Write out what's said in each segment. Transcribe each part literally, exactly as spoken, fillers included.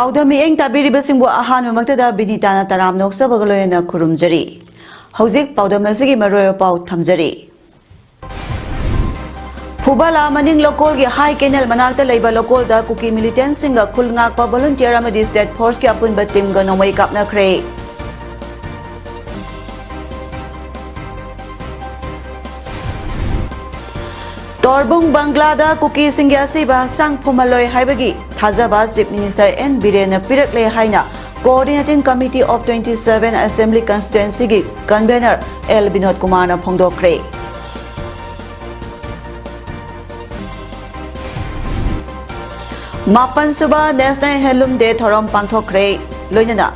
ꯄꯥꯎꯗꯝ ꯃꯤꯠꯌꯦꯡ ꯇꯥꯕꯤꯔꯤꯕꯁꯤꯡꯕꯨ ꯑꯍꯥꯟꯕꯃꯛꯇꯗ ꯕꯤꯅꯤꯇꯥꯅ ꯇꯔꯥꯝ ꯅꯣꯛꯆꯕꯒ ꯂꯣꯏꯅꯅ ꯈꯨꯔꯨꯝꯖꯔꯤ꯫ ꯍꯧꯖꯤꯛ ꯄꯥꯎꯗꯝ ꯑꯁꯤꯒꯤ ꯃꯔꯨꯑꯣꯏꯕ ꯄꯥꯎ ꯊꯝꯖꯔꯤ꯫ ꯐꯨꯕꯥꯂꯥ ꯃꯅꯤꯡ ꯂꯣꯀꯣꯜꯒꯤ ꯍꯥꯏ ꯀꯦꯅꯦꯜ ꯃꯅꯥꯛꯇ ꯂꯩꯕ ꯂꯣꯀꯣꯜꯗ ꯀꯨꯀꯤ ꯃꯤꯂꯤꯇꯦꯟꯁꯤꯡꯒ ꯈꯨꯜ ꯉꯥꯛꯄ ꯚꯣꯂꯨꯟꯇꯤꯌꯔ ꯑꯃꯗꯤ ꯁ꯭ꯇꯦꯠ ꯐꯣꯔꯁꯀꯤ ꯑꯄꯨꯟꯕ ꯇꯤꯝꯒ ꯅꯣꯡꯃꯩ ꯀꯥꯞꯅꯈ꯭ꯔꯦ꯫ ꯇꯣꯔꯕꯨꯡ ꯕꯪꯒ꯭ꯂꯥꯗ ꯀꯨꯀꯤꯁꯤꯡꯒꯤ ꯑꯁꯤꯕ ꯍꯛꯆꯥꯡ ꯐꯨꯝꯍꯜꯂꯣꯏ ꯍꯥꯏꯕꯒꯤ ꯊꯥꯖꯕ ꯆꯤꯐ ꯃꯤꯅꯤꯁꯇꯔ ꯑꯦꯟ ꯕꯤꯔꯦꯟꯅ ꯄꯤꯔꯛꯂꯦ ꯍꯥꯏꯅ Coordinating Committee of twenty seven Assembly Constituencyꯒꯤ ꯀꯟꯚꯦꯅꯔ ꯑꯦꯜ ꯕꯤꯅꯣꯗ ꯀꯨꯃꯥꯔꯅ ꯐꯣꯡꯗꯣꯛꯈ꯭ꯔꯦ꯫ ꯃꯥꯄꯟ ꯁꯨꯕ National Handloom Day ꯊꯧꯔꯝ ꯄꯥꯡꯊꯣꯛꯈ꯭ꯔꯦ꯫ ꯂꯣꯏꯅꯅ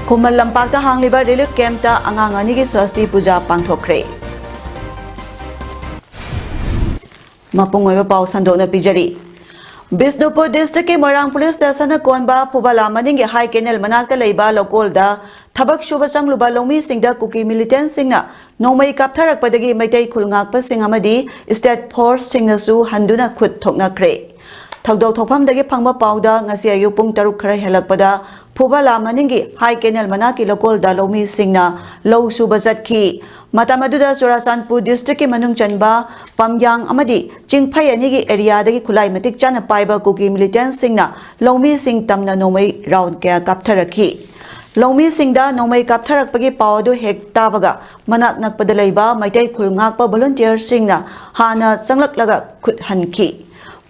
ꯈꯨꯃꯟ ꯂꯝꯄꯥꯛꯇ ꯍꯥꯡꯂꯤꯕ ꯔꯤꯂꯤꯐ ꯀꯦꯝꯞꯇ ꯑꯉꯥꯡ ꯑꯅꯤꯒꯤ ꯁ꯭ꯋꯁꯇꯤ ꯄꯨꯖꯥ ꯄꯥꯡꯊꯣꯛꯈ꯭ꯔꯦ꯫ ꯃꯄꯨꯡ ꯑꯣꯏꯕ ꯄꯥꯎ ꯁꯟꯗꯣꯛꯅ ꯄꯤꯖꯔꯤ꯫ ꯕꯤꯁꯅꯨꯄꯨꯔ ꯗꯤꯁꯇ꯭ꯔꯤꯛꯀꯤ ꯃꯣꯏꯔꯥꯡ ꯄꯨꯂꯤꯁ ꯁ꯭ꯇꯦꯁꯟꯅ ꯀꯣꯟꯕ ꯐꯨꯕꯥꯂꯥ ꯃꯅꯤꯡꯒꯤ ꯍꯥꯏ ꯀꯦꯅꯦꯜ ꯃꯅꯥꯛꯇ ꯂꯩꯕ ꯂꯣꯀꯣꯜꯗ ꯊꯕꯛ ꯁꯨꯕ ꯆꯪꯂꯨꯕ ꯂꯧꯃꯤꯁꯤꯡꯗ ꯀꯨꯀꯤ ꯃꯤꯂꯤꯇꯦꯟꯁꯤꯡꯅ ꯅꯣꯡꯃꯩ ꯀꯥꯞꯊꯔꯛꯄꯗꯒꯤ ꯃꯩꯇꯩ ꯈꯨꯜ ꯉꯥꯛꯄꯁꯤꯡ ꯑꯃꯗꯤ ꯁ꯭ꯇꯦꯠ ꯐꯣꯔꯁꯁꯤꯡꯅꯁꯨ ꯍꯟꯗꯨꯅ ꯈꯨꯠ ꯊꯣꯛꯅꯈ꯭ꯔꯦ꯫ ꯊꯧꯗꯣꯛ ꯊꯣꯛꯐꯝꯗꯒꯤ ꯐꯪꯕ ꯄꯥꯎꯗ ꯉꯁꯤ ꯑꯌꯨꯛ ꯄꯨꯡ ꯇꯔꯨꯛ ꯈꯔ ꯍꯦꯜꯂꯛꯄꯗ ꯐꯨꯕꯥꯂꯥ ꯃꯅꯤꯡꯒꯤ ꯍꯥꯏ ꯀꯦꯅꯦꯜ ꯃꯅꯥꯛꯀꯤ ꯂꯣꯀꯣꯜꯗ ꯂꯧꯃꯤꯁꯤꯡꯅ ꯂꯧ ꯁꯨꯕ ꯆꯠꯈꯤ꯫ ꯃꯇꯝ ꯑꯗꯨꯗ ꯆꯨꯔꯥꯆꯥꯟꯄꯨꯔ ꯗꯤꯁꯇ꯭ꯔꯤꯛꯀꯤ ꯃꯅꯨꯡ ꯆꯟꯕ ꯄꯝꯌꯥꯡ ꯑꯃꯗꯤ ꯆꯤꯡꯐꯩ ꯑꯅꯤꯒꯤ ꯑꯦꯔꯤꯌꯥꯗꯒꯤ ꯈꯨꯠꯂꯥꯏ ꯃꯇꯤꯛ ꯆꯥꯅ ꯄꯥꯏꯕ ꯀꯨꯀꯤ ꯃꯤꯂꯤꯇꯦꯟꯁꯤꯡꯅ ꯂꯧꯃꯤꯁꯤꯡ ꯇꯝꯅ ꯅꯣꯡꯃꯩ ꯔꯥꯎꯟ ꯀꯌꯥ ꯀꯥꯞꯊꯔꯛꯈꯤ꯫ ꯂꯧꯃꯤꯁꯤꯡꯗ ꯅꯣꯡꯃꯩ ꯀꯥꯞꯊꯔꯛꯄꯒꯤ ꯄꯥꯎ ꯑꯗꯨ ꯍꯦꯛ ꯇꯥꯕꯒ ꯃꯅꯥꯛ ꯅꯛꯄꯗ ꯂꯩꯕ ꯃꯩꯇꯩ ꯈꯨꯜ ꯉꯥꯛꯄ ꯚꯣꯂꯨꯟꯇꯤꯌꯔꯁꯤꯡꯅ ꯍꯥꯟꯅ ꯆꯪꯂꯛꯂꯒ ꯈꯨꯠ ꯍꯟꯈꯤ꯫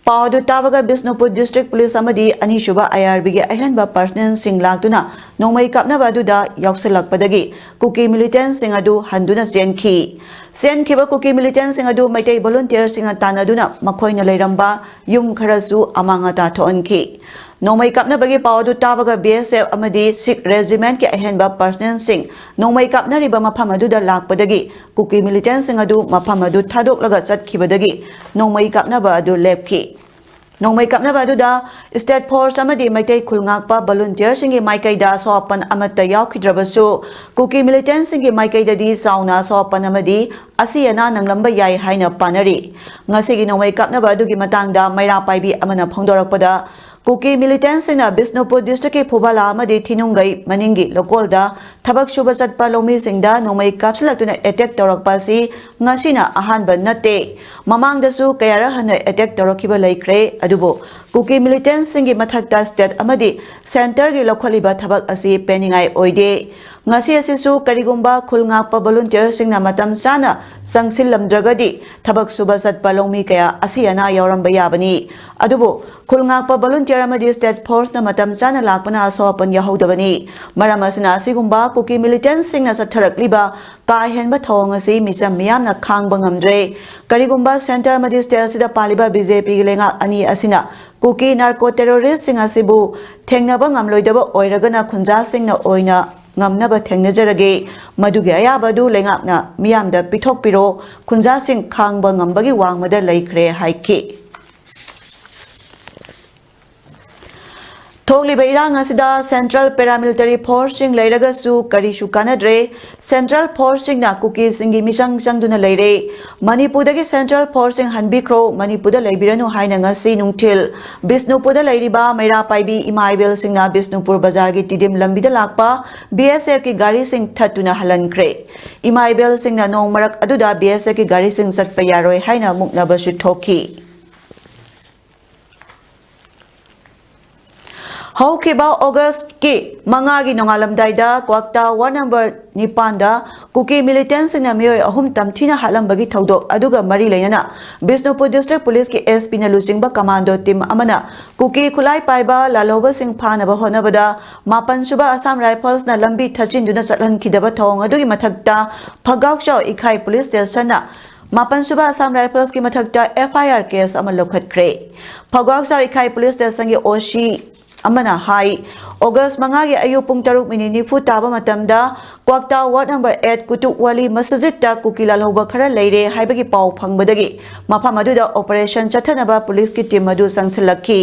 ꯄꯥꯎ ꯑꯗꯨ ꯇꯥꯕꯒ ꯕꯤꯁꯅꯨꯄꯨꯔ ꯗꯤꯁꯇ꯭ꯔꯤꯛ ꯄꯨꯂꯤꯁ ꯑꯃꯗꯤ ꯑꯅꯤꯁꯨꯕ ꯑꯥꯏ ꯑꯥꯔ ꯕꯤꯒꯤ ꯑꯍꯦꯟꯕ ꯄꯔꯁꯅꯦꯜꯁꯤꯡ ꯂꯥꯛꯇꯨꯅ ꯅꯣꯡꯃꯩ ꯀꯥꯞꯅꯕ ꯑꯗꯨꯗ ꯌꯥꯎꯁꯤꯜꯂꯛꯄꯗꯒꯤ ꯀꯨꯀꯤ ꯃꯤꯂꯤꯇꯦꯟꯁꯤꯡ ꯑꯗꯨ ꯍꯟꯗꯨꯅ ꯆꯦꯟꯈꯤ꯫ ꯆꯦꯟꯈꯤꯕ ꯀꯨꯀꯤ ꯃꯤꯂꯤꯇꯦꯟꯁꯤꯡ ꯑꯗꯨ ꯃꯩꯇꯩ ꯚꯣꯂꯨꯟꯇꯤꯌꯔꯁꯤꯡꯅ ꯇꯥꯟꯅꯗꯨꯅ ꯃꯈꯣꯏꯅ ꯂꯩꯔꯝꯕ ꯌꯨꯝ ꯈꯔꯁꯨ ꯑꯃꯥꯡ ꯑꯇꯥ ꯊꯣꯛꯍꯟꯈꯤ꯫ ꯅꯣꯡꯃꯩ ꯀꯥꯞꯅꯕꯒꯤ ꯄꯥꯎ ꯑꯗꯨ ꯇꯥꯕꯒ ꯕꯤ ꯑꯦꯁ ꯑꯦꯐ ꯑꯃꯗꯤ ꯁꯤꯈ ꯔꯦꯖꯤꯃꯦꯟꯠꯀꯤ ꯑꯍꯦꯟꯕ ꯄꯔꯁꯅꯦꯜꯁꯤꯡ ꯅꯣꯡꯃꯩ ꯀꯥꯞꯅꯔꯤꯕ ꯃꯐꯝ ꯑꯗꯨꯗ ꯂꯥꯛꯄꯗꯒꯤ ꯀꯨꯀꯤ ꯃꯤꯂꯤꯇꯦꯟꯁꯤꯡ ꯑꯗꯨ ꯃꯐꯝ ꯑꯗꯨ ꯊꯥꯗꯣꯛꯂꯒ ꯆꯠꯈꯤꯕꯗꯒꯤ ꯅꯣꯡꯃꯩ ꯀꯥꯞꯅꯕ ꯑꯗꯨ ꯂꯦꯞꯈꯤ꯫ ꯅꯣꯡꯃꯩ ꯀꯥꯞꯅꯕ ꯑꯗꯨꯗ ꯁ꯭ꯇꯦꯠ ꯐꯣꯔꯁ ꯑꯃꯗꯤ ꯃꯩꯇꯩ ꯈꯨꯜ ꯉꯥꯛꯄ ꯚꯣꯂꯨꯟꯇꯤꯌꯔꯁꯤꯡꯒꯤ ꯃꯥꯏꯀꯩꯗ ꯑꯁꯣꯛ ꯑꯄꯟ ꯑꯃꯠꯇ ꯌꯥꯎꯈꯤꯗ꯭ꯔꯕꯁꯨ, ꯀꯨꯀꯤ ꯃꯤꯂꯤꯇꯦꯟꯁꯤꯡꯒꯤ ꯃꯥꯏꯀꯩꯗꯗꯤ ꯆꯥꯎꯅ ꯑꯁꯣꯛ ꯑꯄꯟ ꯑꯃꯗꯤ ꯑꯁꯤ ꯑꯅꯥ ꯅꯪꯂꯝꯕ ꯌꯥꯏ ꯍꯥꯏꯅ ꯄꯥꯅꯔꯤ꯫ ꯉꯁꯤꯒꯤ ꯅꯣꯡꯃꯩ ꯀꯥꯞꯅꯕ ꯑꯗꯨꯒꯤ ꯃꯇꯥꯡꯗ ꯃꯩꯔꯥ ꯄꯥꯏꯕꯤ ꯑꯃꯅ ꯐꯣꯡꯗꯣꯔꯛꯄꯗ, ꯀꯨꯀꯤ ꯃꯤꯂꯤꯇꯦꯟꯠꯁꯤꯡꯅ ꯕꯤꯁꯅꯨꯄꯨꯔ ꯗꯤꯁꯇ꯭ꯔꯤꯛꯀꯤ ꯐꯨꯕꯥꯂꯥ ꯑꯃꯗꯤ ꯊꯤꯅꯨꯡꯒꯩ ꯃꯅꯤꯡꯒꯤ ꯂꯧꯀꯣꯜꯗ ꯊꯕꯛ ꯁꯨꯕ ꯆꯠꯄ ꯂꯧꯃꯤꯁꯤꯡꯗ ꯅꯣꯡꯃꯩ ꯀꯥꯞꯁꯤꯜꯂꯛꯇꯨꯅ ꯑꯦꯇꯦꯛ ꯇꯧꯔꯛꯄ ꯑꯁꯤ ꯉꯁꯤꯅ ꯑꯍꯥꯟꯕ ꯅꯠꯇꯦ꯫ ꯃꯃꯥꯡꯗꯁꯨ ꯀꯌꯥꯔꯛ ꯍꯟꯅ ꯑꯦꯇꯦꯛ ꯇꯧꯔꯛꯈꯤꯕ ꯂꯩꯈ꯭ꯔꯦ꯫ ꯑꯗꯨꯕꯨ ꯀꯨꯀꯤ ꯃꯤꯂꯤꯇꯦꯟꯠꯁꯤꯡꯒꯤ ꯃꯊꯛꯇ ꯁ꯭ꯇꯦꯠ ꯑꯃꯗꯤ ꯁꯦꯟꯇꯔꯒꯤ ꯂꯧꯈꯠꯂꯤꯕ ꯊꯕꯛ ꯑꯁꯤ ꯄꯦꯟꯅꯤꯡꯉꯥꯏ ꯑꯣꯏꯗꯦ꯫ ꯉꯁꯤ ꯑꯁꯤꯁꯨ ꯀꯔꯤꯒꯨꯝꯕ ꯈꯨꯜ ꯉꯥꯛꯄ ꯚꯣꯂꯨꯟꯇꯤꯌꯔꯁꯤꯡꯅ ꯃꯇꯝ ꯆꯥꯅ ꯆꯪꯁꯤꯜꯂꯝꯗ꯭ꯔꯒꯗꯤ ꯊꯕꯛ ꯁꯨꯕ ꯆꯠꯄ ꯂꯧꯃꯤ ꯀꯌꯥ ꯑꯁꯤ ꯑꯅꯥ ꯌꯥꯎꯔꯝꯕ ꯌꯥꯕꯅꯤ꯫ ꯑꯗꯨꯕꯨ ꯈꯨꯜ ꯉꯥꯛꯄ ꯚꯣꯂꯨꯟꯇꯤꯌꯔ ꯑꯃꯗꯤ ꯁ꯭ꯇꯦꯠ ꯐꯣꯔꯁꯅ ꯃꯇꯝ ꯆꯥꯅ ꯂꯥꯛꯄꯅ ꯑꯁꯣꯛ ꯑꯄꯟ ꯌꯥꯎꯍꯧꯗꯕꯅꯤ꯫ ꯃꯔꯝ ꯑꯁꯤꯅ ꯑꯁꯤꯒꯨꯝꯕ ꯀꯨꯀꯤ ꯃꯤꯂꯤꯇꯦꯟꯠꯁꯤꯡꯅ ꯆꯠꯊꯔꯛꯂꯤꯕ ꯀꯥ ꯍꯦꯟꯕ ꯊꯧꯑꯣꯡ ꯑꯁꯤ ꯃꯤꯆꯝ ꯃꯤꯌꯥꯝꯅ ꯈꯥꯡꯕ ꯉꯝꯗ꯭ꯔꯦ꯫ ꯀꯔꯤꯒꯨꯝꯕ ꯁꯦꯟꯇꯔ ꯑꯃꯗꯤ ꯁ꯭ꯇꯦꯠ ꯑꯁꯤꯗ ꯄꯥꯜꯂꯤꯕ ꯕꯤ ꯖꯦ ꯄꯤꯒꯤ ꯂꯩꯉꯥꯛ ꯑꯅꯤ ꯑꯁꯤꯅ ꯀꯨꯀꯤ ꯅꯥꯔꯀꯣ ꯇꯦꯔꯣꯔꯤꯁ꯭ꯠꯁꯤꯡ ꯑꯁꯤꯕꯨ ꯊꯦꯡꯅꯕ ꯉꯝꯂꯣꯏꯗꯕ ꯑꯣꯏꯔꯒꯅ ꯈꯨꯟꯖꯥꯁꯤꯡꯅ ꯑꯣꯏꯅ ꯉꯝꯅꯕ ꯊꯦꯡꯅꯖꯔꯒꯦ꯫ ꯃꯗꯨꯒꯤ ꯑꯌꯥꯕ ꯑꯗꯨ ꯂꯩꯉꯥꯛꯅ ꯃꯤꯌꯥꯝꯗ ꯄꯤꯊꯣꯛꯄꯤꯔꯣ꯫ ꯈꯨꯟꯖꯥꯁꯤꯡ ꯈꯥꯡꯕ ꯉꯝꯕꯒꯤ ꯋꯥꯡꯃꯗ ꯂꯩꯈ꯭ꯔꯦ ꯍꯥꯏꯈꯤ꯫ ꯊꯣꯛꯂꯤꯕ ꯏꯔꯥꯡ ꯑꯁꯤꯗ ꯁꯦꯟꯇ꯭ꯔꯦꯜ ꯄꯦꯔꯥꯃꯤꯂꯤꯇꯔꯤ ꯐꯣꯔꯁꯁꯤꯡ ꯂꯩꯔꯒꯁꯨ ꯀꯔꯤꯁꯨ ꯀꯥꯟꯅꯗ꯭ꯔꯦ꯫ ꯁꯦꯟꯇ꯭ꯔꯦꯜ ꯐꯣꯔꯁꯁꯤꯡꯅ ꯀꯨꯀꯤꯁꯤꯡꯒꯤ ꯃꯤꯆꯪ ꯆꯪꯗꯨꯅ ꯂꯩꯔꯦ꯫ ꯃꯅꯤꯄꯨꯔꯗꯒꯤ ꯁꯦꯟꯇ꯭ꯔꯦꯜ ꯐꯣꯔꯁꯁꯤꯡ ꯍꯟꯕꯤꯈ꯭ꯔꯣ, ꯃꯅꯤꯄꯨꯔꯗ ꯂꯩꯕꯤꯔꯅꯨ ꯍꯥꯏꯅ ꯉꯁꯤ ꯅꯨꯡꯊꯤꯜ ꯕꯤꯁꯅꯨꯄꯨꯔꯗ ꯂꯩꯔꯤꯕ ꯃꯩꯔꯥ ꯄꯥꯏꯕꯤ ꯏꯃꯥ ꯏꯕꯦꯜꯁꯤꯡꯅ ꯕꯤꯁꯅꯨꯄꯨꯔ ꯕꯖꯥꯔꯒꯤ ꯇꯤꯗꯤꯝ ꯂꯝꯕꯤꯗ ꯂꯥꯛꯄ ꯕꯤ ꯑꯦꯁ ꯑꯦꯐꯀꯤ ꯒꯥꯔꯤꯁꯤꯡ ꯊꯠꯇꯨꯅ ꯍꯜꯍꯟꯈ꯭ꯔꯦ꯫ ꯏꯃꯥ ꯏꯕꯦꯜꯁꯤꯡꯅ ꯅꯣꯡ ꯃꯔꯛ ꯑꯗꯨꯗ ꯕꯤ ꯑꯦꯁ ꯑꯦꯐꯀꯤ ꯒꯥꯔꯤꯁꯤꯡ ꯆꯠꯄ ꯌꯥꯔꯣꯏ ꯍꯥꯏꯅ ꯃꯨꯛꯅꯕꯁꯨ ꯊꯣꯛꯈꯤ꯫ ꯍꯧꯈꯤꯕ ꯑꯣꯒꯁꯀꯤ ꯃꯉꯥꯒꯤ ꯅꯣꯡꯉꯥꯜꯂꯝꯗꯥꯏꯗ ꯀ꯭ꯋꯥꯛꯇꯥ ꯋꯥꯔꯗ ꯅꯝꯕꯔ ꯅꯤꯄꯥꯟꯗ ꯀꯨꯀꯤ ꯃꯤꯂꯤꯇꯦꯟꯠꯁꯤꯡꯅ ꯃꯤꯑꯣꯏ ꯑꯍꯨꯝ ꯇꯝꯊꯤꯅ ꯍꯥꯠꯂꯝꯕꯒꯤ ꯊꯧꯗꯣꯛ ꯑꯗꯨꯒ ꯃꯔꯤ ꯂꯩꯅꯅ ꯕꯤꯁꯅꯨꯄꯨꯔ ꯗꯤꯁꯇ꯭ꯔꯤꯛ ꯄꯨꯂꯤꯁꯀꯤ ꯑꯦꯁ ꯄꯤꯅ ꯂꯨꯆꯤꯡꯕ ꯀꯃꯥꯟꯗꯣ ꯇꯤꯝ ꯑꯃꯅ ꯀꯨꯀꯤ ꯈꯨꯠꯂꯥꯏ ꯄꯥꯏꯕ ꯂꯥꯜꯍꯧꯕꯁꯤꯡ ꯐꯥꯅꯕ ꯍꯣꯠꯅꯕꯗ ꯃꯥꯄꯟ ꯁꯨꯕ ꯑꯁꯥꯝ ꯔꯥꯏꯐꯜꯁꯅ ꯂꯝꯕꯤ ꯊꯠꯆꯤꯟꯗꯨꯅ ꯆꯠꯍꯟꯈꯤꯗꯕ ꯊꯧꯑꯣꯡ ꯑꯗꯨꯒꯤ ꯃꯊꯛꯇ ꯐꯒꯥꯎꯆꯥꯎ ꯏꯈꯥꯏ ꯄꯨꯂꯤꯁ ꯁ꯭ꯇꯦꯁꯟꯅ ꯃꯥꯄꯟ ꯁꯨꯕ ꯑꯁꯥꯝ ꯔꯥꯏꯐꯜꯁꯀꯤ ꯃꯊꯛꯇ ꯑꯦꯐ ꯑꯥꯏ ꯑꯥꯔ ꯀꯦꯁ ꯑꯃ ꯂꯧꯈꯠꯈ꯭ꯔꯦ꯫ ꯐꯒꯥꯎꯆꯥꯎ ꯏꯈꯥꯏ ꯄꯨꯂꯤꯁ ꯁ꯭ꯇꯦꯁꯟꯒꯤ ꯑꯣ ꯁꯤ ꯑꯃꯅ ꯍꯥꯏ, ꯑꯣꯒꯁ ꯃꯉꯥꯒꯤ ꯑꯌꯨꯛ ꯄꯨꯡ ꯇꯔꯨꯛ ꯃꯤꯅꯤꯠ ꯅꯤꯐꯨ ꯇꯥꯕ ꯃꯇꯝꯗ ꯀ꯭ꯋꯥꯛꯇꯥ ꯋꯥꯔꯗ ꯅꯝꯕꯔ ꯑꯩꯠ ꯀꯨꯇꯨꯛ ꯋꯥꯂꯤ ꯃꯁꯖꯤꯗꯇ ꯀꯨꯀꯤ ꯂꯥꯜꯍꯧꯕ ꯈꯔ ꯂꯩꯔꯦ ꯍꯥꯏꯕꯒꯤ ꯄꯥꯎ ꯐꯪꯕꯗꯒꯤ ꯃꯐꯝ ꯑꯗꯨꯗ ꯑꯣꯄꯔꯦꯁꯟ ꯆꯠꯊꯅꯕ ꯄꯨꯂꯤꯁꯀꯤ ꯇꯤꯝ ꯑꯗꯨ ꯆꯪꯁꯤꯜꯂꯛꯈꯤ꯫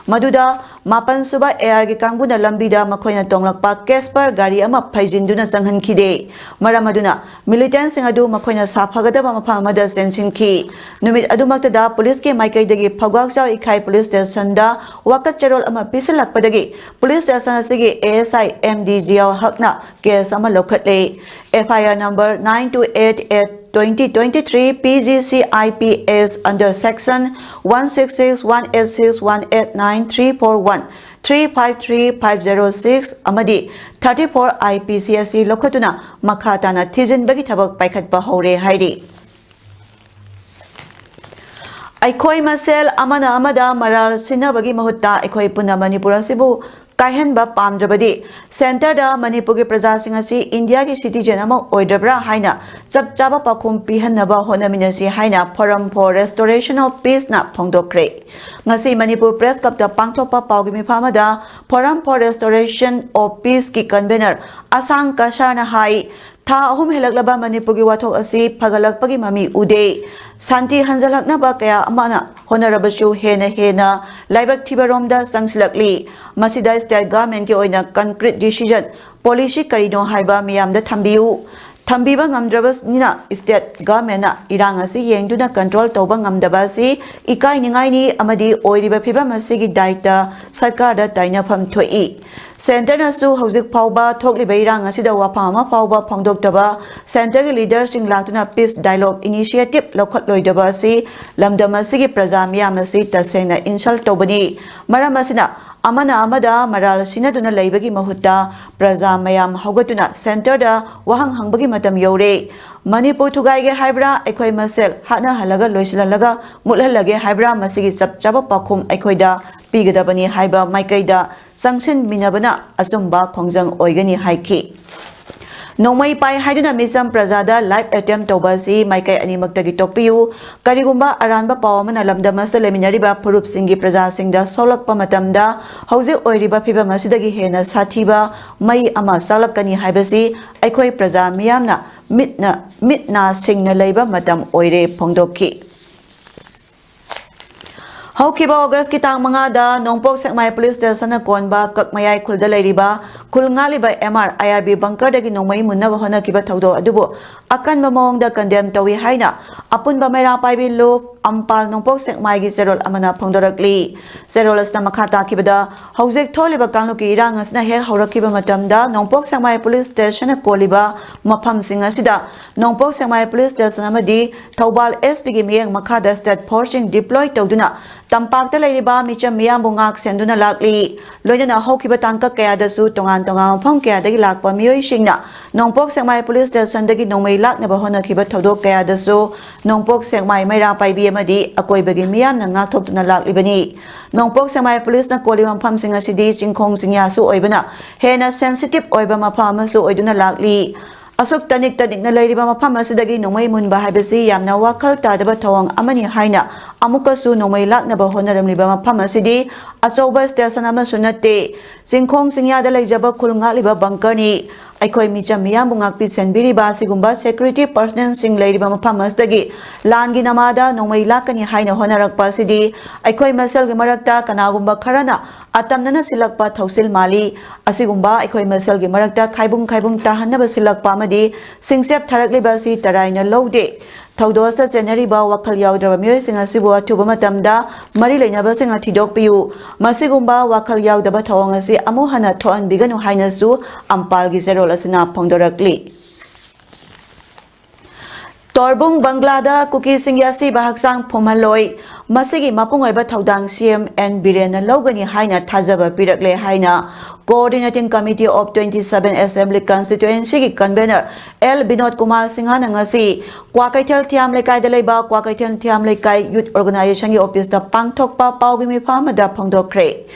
ꯃꯗꯨꯗ ꯃꯥꯄꯟ ꯁꯨꯕ ꯑꯦ ꯑꯥꯔꯒꯤ ꯀꯥꯡꯕꯨꯅ ꯂꯝꯕꯤꯗ ꯃꯈꯣꯏꯅ ꯇꯣꯡꯂꯛꯄ ꯀꯦꯁꯄꯔ ꯒꯥꯔꯤ ꯑꯃ ꯐꯩꯖꯤꯟꯗꯨꯅ ꯆꯪꯍꯟꯈꯤꯗꯦ꯫ ꯃꯔꯝ ꯑꯗꯨꯅ ꯃꯤꯂꯤꯇꯦꯟꯁꯤꯡ ꯑꯗꯨ ꯃꯈꯣꯏꯅ ꯁꯥꯐꯒꯗꯕ ꯃꯐꯝ ꯑꯃꯗ ꯆꯦꯟꯁꯤꯟꯈꯤ꯫ ꯅꯨꯃꯤꯠ ꯑꯗꯨꯃꯛꯇꯗ ꯄꯨꯂꯤꯁꯀꯤ ꯃꯥꯏꯀꯩꯗꯒꯤ ꯐꯧꯒꯥꯛꯆꯥꯎ ꯏꯈꯥꯏ ꯄꯨꯂꯤꯁ ꯁ꯭ꯇꯦꯁꯟꯗ ꯋꯥꯀꯠ ꯆꯔꯣꯜ ꯑꯃ ꯄꯤꯁꯤꯜꯂꯛꯄꯗꯒꯤ ꯄꯨꯂꯤꯁ ꯁ꯭ꯇꯦꯁꯟ ꯑꯁꯤꯒꯤ A S I M D ꯖꯤꯌꯥꯎ ꯍꯛꯅ case ꯑꯃ ꯂꯧꯈꯠꯂꯦ꯫ F I R number nine two eight eight twenty twenty-three P G C I P S under section one six six one eight six one eight nine three four one three five three five zero six ꯑꯃꯗꯤ thirty four I P C ꯑꯁꯤ ꯂꯧꯈꯠꯇꯨꯅ ꯃꯈꯥ ꯇꯥꯅ ꯊꯤꯖꯤꯟꯕꯒꯤ ꯊꯕꯛ ꯄꯥꯏꯈꯠꯄ ꯍꯧꯔꯦ ꯍꯥꯏꯔꯤ꯫ ꯑꯩꯈꯣꯏ ꯃꯁꯦꯜ ꯑꯃꯅ ꯑꯃꯗ ꯃꯔꯥꯜ ꯁꯤꯟꯅꯕꯒꯤ ꯃꯍꯨꯠꯇ ꯑꯩꯈꯣꯏ ꯄꯨꯟꯅ ꯃꯅꯤꯄꯨꯔ ꯑꯁꯤꯕꯨ ꯀꯥꯏꯍꯟꯕ ꯄꯥꯝꯗ꯭ꯔꯕꯗꯤ ꯁꯦꯟꯇꯔꯗ ꯃꯅꯤꯄꯨꯔꯒꯤ ꯄ꯭ꯔꯖꯥꯁꯤꯡ ꯑꯁꯤ ꯏꯟꯗꯤꯌꯥꯒꯤ ꯁꯤꯇꯤꯖꯦꯟ ꯑꯃ ꯑꯣꯏꯗ꯭ꯔꯕ꯭ꯔꯥ ꯍꯥꯏꯅ ꯆꯞ ꯆꯥꯕ ꯄꯥꯎꯈꯨꯝ ꯄꯤꯍꯟꯅꯕ ꯍꯣꯠꯅꯃꯤꯟꯅꯁꯤ ꯍꯥꯏꯅ Forum for Restoration of Peaceꯅ ꯐꯣꯡꯗꯣꯛꯈ꯭ꯔꯦ꯫ ꯉꯁꯤ ꯃꯅꯤꯄꯨꯔ ꯄ꯭ꯔꯦꯁ ꯀ꯭ꯂꯕꯇ ꯄꯥꯡꯊꯣꯛꯄ ꯄꯥꯎꯒꯤ ꯃꯤꯐꯝ ꯑꯃꯗ Forum for Restoration of Peaceꯀꯤ ꯀꯟꯚꯦꯅꯔ ꯑꯁꯥꯡ ꯀꯁꯥꯔꯅ ꯍꯥꯏ, ꯊꯥ ꯑꯍꯨꯝ ꯍꯦꯜꯂꯛꯂꯕ ꯃꯅꯤꯄꯨꯔꯒꯤ ꯋꯥꯊꯣꯛ ꯑꯁꯤ ꯐꯒꯠꯂꯛꯄꯒꯤ ꯃꯃꯤ ꯎꯗꯦ꯫ ꯁꯥꯟꯇꯤ ꯍꯟꯖꯤꯜꯂꯛꯅꯕ ꯀꯌꯥ ꯑꯃꯅ ꯍꯣꯠꯅꯔꯕꯁꯨ ꯍꯦꯟꯅ ꯍꯦꯟꯅ ꯂꯥꯏꯕꯛ ꯊꯤꯕꯔꯣꯝꯗ ꯆꯪꯁꯤꯜꯂꯛꯂꯤ꯫ ꯃꯁꯤꯗ ꯁ꯭ꯇꯦꯠ ꯒꯚꯔꯟꯃꯦꯟꯠꯀꯤ ꯑꯣꯏꯅ ꯀꯟꯀ꯭ꯔꯤꯠ ꯗꯤꯁꯤꯖꯟ, ꯄꯣꯂꯤꯁꯤ ꯀꯔꯤꯅꯣ ꯍꯥꯏꯕ ꯃꯤꯌꯥꯝꯗ ꯊꯝꯕꯤꯌꯨ꯫ ꯊꯝꯕꯤꯕ ꯉꯝꯗ꯭ꯔꯕꯅꯤꯅ ꯁ꯭ꯇꯦꯠ ꯒꯚꯔꯟꯃꯦꯟꯠꯅ ꯏꯔꯥꯡ ꯑꯁꯤ ꯌꯦꯡꯗꯨꯅ ꯀꯟꯇ꯭ꯔꯣꯜ ꯇꯧꯕ ꯉꯝꯗꯕ ꯑꯁꯤ ꯏꯀꯥꯏꯅꯤꯡꯉꯥꯏꯅꯤ ꯑꯃꯗꯤ ꯑꯣꯏꯔꯤꯕ ꯐꯤꯚꯝ ꯑꯁꯤꯒꯤ ꯗꯥꯏꯇ ꯁꯔꯀꯥꯔꯗ ꯇꯥꯏꯅꯐꯝ ꯊꯣꯛꯏ꯫ ꯁꯦꯟꯇꯔꯅꯁꯨ ꯍꯧꯖꯤꯛ ꯐꯥꯎꯕ ꯊꯣꯛꯂꯤꯕ ꯏꯔꯥꯡ ꯑꯁꯤꯗ ꯋꯥꯐꯝ ꯑꯃ ꯐꯥꯎꯕ ꯐꯣꯡꯗꯣꯛꯇꯕ ꯁꯦꯟꯇꯔꯒꯤ ꯂꯤꯗꯔꯁꯤꯡ ꯂꯥꯛꯇꯨꯅ ꯄꯤꯁ ꯗꯥꯏꯂꯣꯒ ꯏꯅꯤꯁꯤꯌꯦꯇꯤꯚ ꯂꯧꯈꯠꯂꯣꯏꯗꯕ ꯑꯁꯤ ꯂꯝꯗꯝ ꯑꯁꯤꯒꯤ ꯄ꯭ꯔꯖꯥ ꯃꯤꯌꯥꯝ ꯑꯁꯤ ꯇꯁꯦꯡꯅ ꯏꯟꯁꯜ ꯇꯧꯕꯅꯤ꯫ ꯃꯔꯝ ꯑꯁꯤꯅ ꯑꯃꯅ ꯑꯃꯗ ꯃꯔꯥꯜ ꯁꯤꯟꯅꯗꯨꯅ ꯂꯩꯕꯒꯤ ꯃꯍꯨꯠꯇ ꯄ꯭ꯔꯖꯥ ꯃꯌꯥꯝ ꯍꯧꯒꯠꯇꯨꯅ ꯁꯦꯟꯇꯔꯗ ꯋꯥꯍꯪ ꯍꯪꯕꯒꯤ ꯃꯇꯝ ꯌꯧꯔꯦ꯫ ꯃꯅꯤꯄꯨꯔ ꯊꯨꯒꯥꯏꯒꯦ ꯍꯥꯏꯕ꯭ꯔꯥ, ꯑꯩꯈꯣꯏ ꯃꯁꯦꯜ ꯍꯥꯠꯅꯍꯜꯂꯒ ꯂꯣꯏꯁꯤꯜꯍꯜꯂꯒ ꯃꯨꯠꯍꯜꯂꯒꯦ ꯍꯥꯏꯕ꯭ꯔꯥ, ꯃꯁꯤꯒꯤ ꯆꯞ ꯆꯥꯕ ꯄꯥꯎꯈꯨꯝ ꯑꯩꯈꯣꯏꯗ ꯄꯤꯒꯗꯕꯅꯤ ꯍꯥꯏꯕ ꯃꯥꯏꯀꯩꯗ ꯆꯪꯁꯤꯟꯃꯤꯟꯅꯕꯅ ꯑꯆꯨꯝꯕ ꯈꯣꯡꯖꯪ ꯑꯣꯏꯒꯅꯤ ꯍꯥꯏꯈꯤ꯫ ꯅꯣꯡꯃꯩ ꯄꯥꯏ ꯍꯥꯏꯗꯨꯅ ꯃꯤꯆꯝ ꯄ꯭ꯔꯖꯥꯗ life attempt ꯇꯧꯕ ꯑꯁꯤ ꯃꯥꯏꯀꯩ ꯑꯅꯤꯃꯛꯇꯒꯤ ꯇꯣꯛꯄꯤꯌꯨ꯫ ꯀꯔꯤꯒꯨꯝꯕ ꯑꯔꯥꯟꯕ ꯄꯥꯎ ꯑꯃꯅ ꯂꯝꯗꯝ ꯑꯁꯤꯗ ꯂꯩꯃꯤꯟꯅꯔꯤꯕ ꯐꯨꯔꯨꯞꯁꯤꯡꯒꯤ ꯄ꯭ꯔꯖꯥꯁꯤꯡꯗ ꯁꯣꯛꯂꯛꯄ ꯃꯇꯝꯗ, ꯍꯧꯖꯤꯛ ꯑꯣꯏꯔꯤꯕ ꯐꯤꯕꯝ ꯑꯁꯤꯗꯒꯤ ꯍꯦꯟꯅ ꯁꯥꯊꯤꯕ ꯃꯩ ꯑꯃ ꯆꯥꯛꯂꯛꯀꯅꯤ ꯍꯥꯏꯕꯁꯤ ꯑꯩꯈꯣꯏ ꯄ꯭ꯔꯖꯥ ꯃꯤꯌꯥꯝꯅ ꯃꯤꯠꯅ, ꯃꯤꯠ ꯅꯥ ꯁꯤꯡꯅ ꯂꯩꯕ ꯃꯇꯝ ꯑꯣꯏꯔꯦ ꯐꯣꯡꯗꯣꯛꯈꯤ꯫ ꯍꯧꯈꯤꯕ ꯑꯣꯒꯁꯀꯤ ꯇꯥꯡ ꯃꯉꯥꯗ ꯅꯣꯡꯄꯣꯛ ꯁꯦꯛꯃꯥꯏ ꯄꯨꯂꯤꯁ ꯁ꯭ꯇꯦꯁꯟꯅ ꯀꯣꯟꯕ ꯀꯛꯃꯌꯥꯏ ꯈꯨꯜꯗ ꯂꯩꯔꯤꯕ ꯈꯨꯜ ꯉꯥꯛꯂꯤꯕ M R I R B ꯕꯪꯀꯔꯗꯒꯤ ꯅꯣꯡꯃꯩ ꯃꯨꯟꯅꯕ ꯍꯣꯠꯅꯈꯤꯕ ꯊꯧꯗꯣꯛ ꯑꯗꯨꯕꯨ ꯑꯀꯟꯕ ꯃꯑꯣꯡꯗ condemn ꯇꯧꯏ ꯍꯥꯏꯅ ꯑꯄꯨꯟꯕ ꯃꯩꯔꯥ ꯄꯥꯏꯕꯤ ꯂꯨꯞ ꯑꯝꯄꯥꯜ ꯅꯣꯡꯄꯣꯛ ꯁꯦꯛꯃꯥꯏꯒꯤ ꯆꯦꯔꯣꯜ ꯑꯃꯅ ꯐꯣꯡꯗꯣꯔꯛꯂꯤ꯫ ꯆꯦꯔꯣꯜ ꯑꯁꯤꯅ ꯃꯈꯥ ꯇꯥꯈꯤꯕꯗ, ꯍꯧꯖꯤꯛ ꯊꯣꯛꯂꯤꯕ ꯀꯥꯡꯂꯨꯞꯀꯤ ꯏꯔꯥꯡ ꯑꯁꯤꯅ ꯍꯦꯛ ꯍꯧꯔꯛꯈꯤꯕ ꯃꯇꯝꯗ ꯅꯣꯡꯄꯣꯛ ꯁꯦꯛꯃꯥꯏ ꯄꯨꯂꯤꯁ ꯁ꯭ꯇꯦꯁꯟꯅ ꯀꯣꯜꯂꯤꯕ ꯃꯐꯝꯁꯤꯡ ꯑꯁꯤꯗ ꯅꯣꯡꯄꯣꯛ ꯁꯦꯛꯃꯥꯏ ꯄꯨꯂꯤꯁ ꯁ꯭ꯇꯦꯁꯟ ꯑꯃꯗꯤ ꯊꯧꯕꯥꯜ S P ꯒꯤ ꯃꯤꯠꯌꯦꯡ ꯃꯈꯥꯗ state force ꯁꯤꯡ deploy ꯇꯧꯗꯨꯅ ꯇꯝꯄꯥꯛꯇ ꯂꯩꯔꯤꯕ ꯃꯤꯆꯝ ꯃꯤꯌꯥꯝꯕꯨ ꯉꯥꯛ ꯁꯦꯟꯗꯨꯅ ꯂꯥꯛꯂꯤ꯫ ꯂꯣꯏꯅꯅ ꯍꯧꯈꯤꯕ ꯇꯥꯡꯀꯛ ꯀꯌꯥꯗꯁꯨ ꯇꯣꯉꯥꯟ ꯇꯣꯉꯥꯟꯕ ꯃꯐꯝ ꯀꯌꯥꯗꯒꯤ ꯂꯥꯛꯄ ꯃꯤꯑꯣꯏꯁꯤꯡꯅ ꯅꯣꯡꯄꯣꯛ ꯁꯦꯛꯃꯥꯏ ꯄꯨꯂꯤꯁ ꯁ꯭ꯇꯦꯁꯟꯗꯒꯤ ꯅꯣꯡꯃꯩ ꯂꯥꯛꯅꯕ ꯍꯣꯠꯅꯈꯤꯕ ꯊꯧꯗꯣꯛ ꯀꯌꯥꯗꯁꯨ ꯅꯣꯡꯄꯣꯛ ꯁꯦꯛꯃꯥꯏ ꯃꯩꯔꯥ ꯄꯥꯏꯕꯤ ꯑꯃꯗꯤ ꯑꯀꯣꯏꯕꯒꯤ ꯃꯤꯌꯥꯝꯅ ꯉꯥꯛꯊꯣꯛꯇꯨꯅ ꯂꯥꯛꯂꯤꯕꯅꯤ꯫ ꯅꯣꯡꯄꯣꯛ ꯁꯦꯛꯃꯥꯏ ꯄꯨꯂꯤꯁꯅ ꯀꯣꯜꯂꯤꯕ ꯃꯐꯝꯁꯤꯡ ꯑꯁꯤꯗꯤ ꯆꯤꯡꯈꯣꯡ ꯆꯤꯡꯌꯥꯁꯨ ꯑꯣꯏꯕꯅ ꯍꯦꯟꯅ sensitive ꯑꯣꯏꯕ ꯃꯐꯝ ꯑꯃꯁꯨ ꯑꯣꯏꯗꯨꯅ ꯂꯥꯛꯂꯤ꯫ ꯑꯁꯨꯛ ꯇꯅꯤꯛ ꯇꯅꯤꯛꯅ ꯂꯩꯔꯤꯕ ꯃꯐꯝ ꯑꯁꯤꯗꯒꯤ ꯅꯣꯡꯃꯩ ꯃꯨꯟꯕ ꯍꯥꯏꯕꯁꯤ ꯌꯥꯝꯅ ꯋꯥꯈꯜ ꯇꯥꯗꯕ ꯊꯧꯑꯣꯡ ꯑꯃꯅꯤ ꯍꯥꯏꯅ ꯑꯃꯨꯛꯀꯁꯨ ꯅꯣꯡꯃꯩ ꯂꯥꯛꯅꯕ ꯍꯣꯠꯅꯔꯝꯂꯤꯕ ꯃꯐꯝ ꯑꯁꯤꯗꯤ ꯑꯆꯧꯕ ꯁ꯭ꯇꯦꯁꯟ ꯑꯃꯁꯨ ꯅꯠꯇꯦ꯫ ꯆꯤꯡꯈꯣꯡ ꯆꯤꯡꯌꯥꯗ ꯂꯩꯖꯕ ꯈꯨꯜ ꯉꯥꯛꯂꯤꯕ ꯕꯪꯀꯔꯅꯤ꯫ ꯑꯩꯈꯣꯏ ꯃꯤꯆꯝ ꯃꯤꯌꯥꯝꯕꯨ ꯉꯥꯛꯄꯤ ꯁꯦꯟꯕꯤꯔꯤꯕ ꯑꯁꯤꯒꯨꯝꯕ security personnel ꯁꯤꯡ ꯂꯩꯔꯤꯕ ꯃꯐꯝ ꯑꯁꯤꯗꯒꯤ ꯂꯥꯟꯒꯤ ꯅꯃꯥꯗ ꯅꯣꯡꯃꯩ ꯂꯥꯛꯀꯅꯤ ꯍꯥꯏꯅ ꯍꯣꯠꯅꯔꯛꯄ ꯑꯁꯤꯗꯤ ꯑꯩꯈꯣꯏ ꯃꯁꯦꯜꯒꯤ ꯃꯔꯛꯇ ꯀꯅꯥꯒꯨꯝꯕ ꯈꯔꯅ ꯑꯇꯝꯅꯅ ꯁꯤꯜꯂꯛꯄ ꯊꯧꯁꯤꯜ ꯃꯥꯜꯂꯤ꯫ ꯑꯁꯤꯒꯨꯝꯕ ꯑꯩꯈꯣꯏ ꯃꯁꯦꯜꯒꯤ ꯃꯔꯛꯇ ꯈꯥꯏꯕꯨꯡ ꯈꯥꯏꯕꯨꯡ ꯇꯥꯍꯟꯅꯕ ꯁꯤꯜꯂꯛꯄ ꯑꯃꯗꯤ ꯁꯤꯡꯆꯦꯞ ꯊꯥꯔꯛꯂꯤꯕ ꯑꯁꯤ ꯇꯔꯥꯏꯅ ꯂꯧꯗꯦ꯫ ꯊꯧꯗꯣꯛ ꯑꯁꯤꯗ ꯆꯦꯟꯅꯔꯤꯕ ꯋꯥꯈꯜ ꯌꯥꯎꯗ꯭ꯔꯕ ꯃꯤꯑꯣꯏꯁꯤꯡ ꯑꯁꯤꯕꯨ ꯑꯊꯨꯕ ꯃꯇꯝꯗ ꯃꯔꯤ ꯂꯩꯅꯕꯁꯤꯡꯅ ꯊꯤꯗꯣꯛꯄꯤꯌꯨ꯫ ꯃꯁꯤꯒꯨꯝꯕ ꯋꯥꯈꯜ ꯌꯥꯎꯗꯕ ꯊꯧꯑꯣꯡ ꯑꯁꯤ ꯑꯃꯨꯛ ꯍꯟꯅ ꯊꯣꯛꯍꯟꯕꯤꯒꯅꯨ ꯍꯥꯏꯅꯁꯨ ꯑꯝꯄꯥꯜꯒꯤ ꯆꯦꯔꯣꯜ ꯑꯁꯤꯅ ꯐꯣꯡꯗꯣꯔꯛꯂꯤ꯫ ꯇꯣꯔꯕꯨꯡ ꯕꯪꯒ꯭ꯂꯥꯗ ꯀꯨꯀꯤꯁꯤꯡꯒꯤ ꯑꯁꯤꯕ ꯍꯛꯆꯥꯡ ꯐꯨꯝꯍꯜꯂꯣꯏ, ꯃꯁꯤꯒꯤ ꯃꯄꯨꯡ ꯑꯣꯏꯕ ꯊꯧꯗꯥꯡ ꯁꯤ ꯑꯦꯝ ꯑꯦꯟ ꯕꯤꯔꯦꯟꯅ ꯂꯧꯒꯅꯤ ꯍꯥꯏꯅ ꯊꯥꯖꯕ ꯄꯤꯔꯛꯂꯦ ꯍꯥꯏꯅ Coordinating Committee of twenty seven Assembly Constituencyꯒꯤ Convener ꯑꯦꯜ ꯕꯤꯅꯣꯗ ꯀꯨꯃꯥꯔ ꯁꯤꯡꯍꯅ ꯉꯁꯤ ꯀ꯭ꯋꯥꯀꯩꯊꯦꯜ ꯊꯤꯌꯥꯝ ꯂꯩꯀꯥꯏꯗ ꯂꯩꯕ ꯀ꯭ꯋꯥꯀꯩꯊꯦꯜ ꯊꯤꯌꯥꯝ ꯂꯩꯀꯥꯏ Youth Organizationꯒꯤ officeꯇ ꯄꯥꯡꯊꯣꯛꯄ ꯄꯥꯎꯒꯤ ꯃꯤꯐꯝ ꯑꯃꯗ ꯐꯣꯡꯗꯣꯛꯈ꯭ꯔꯦ꯫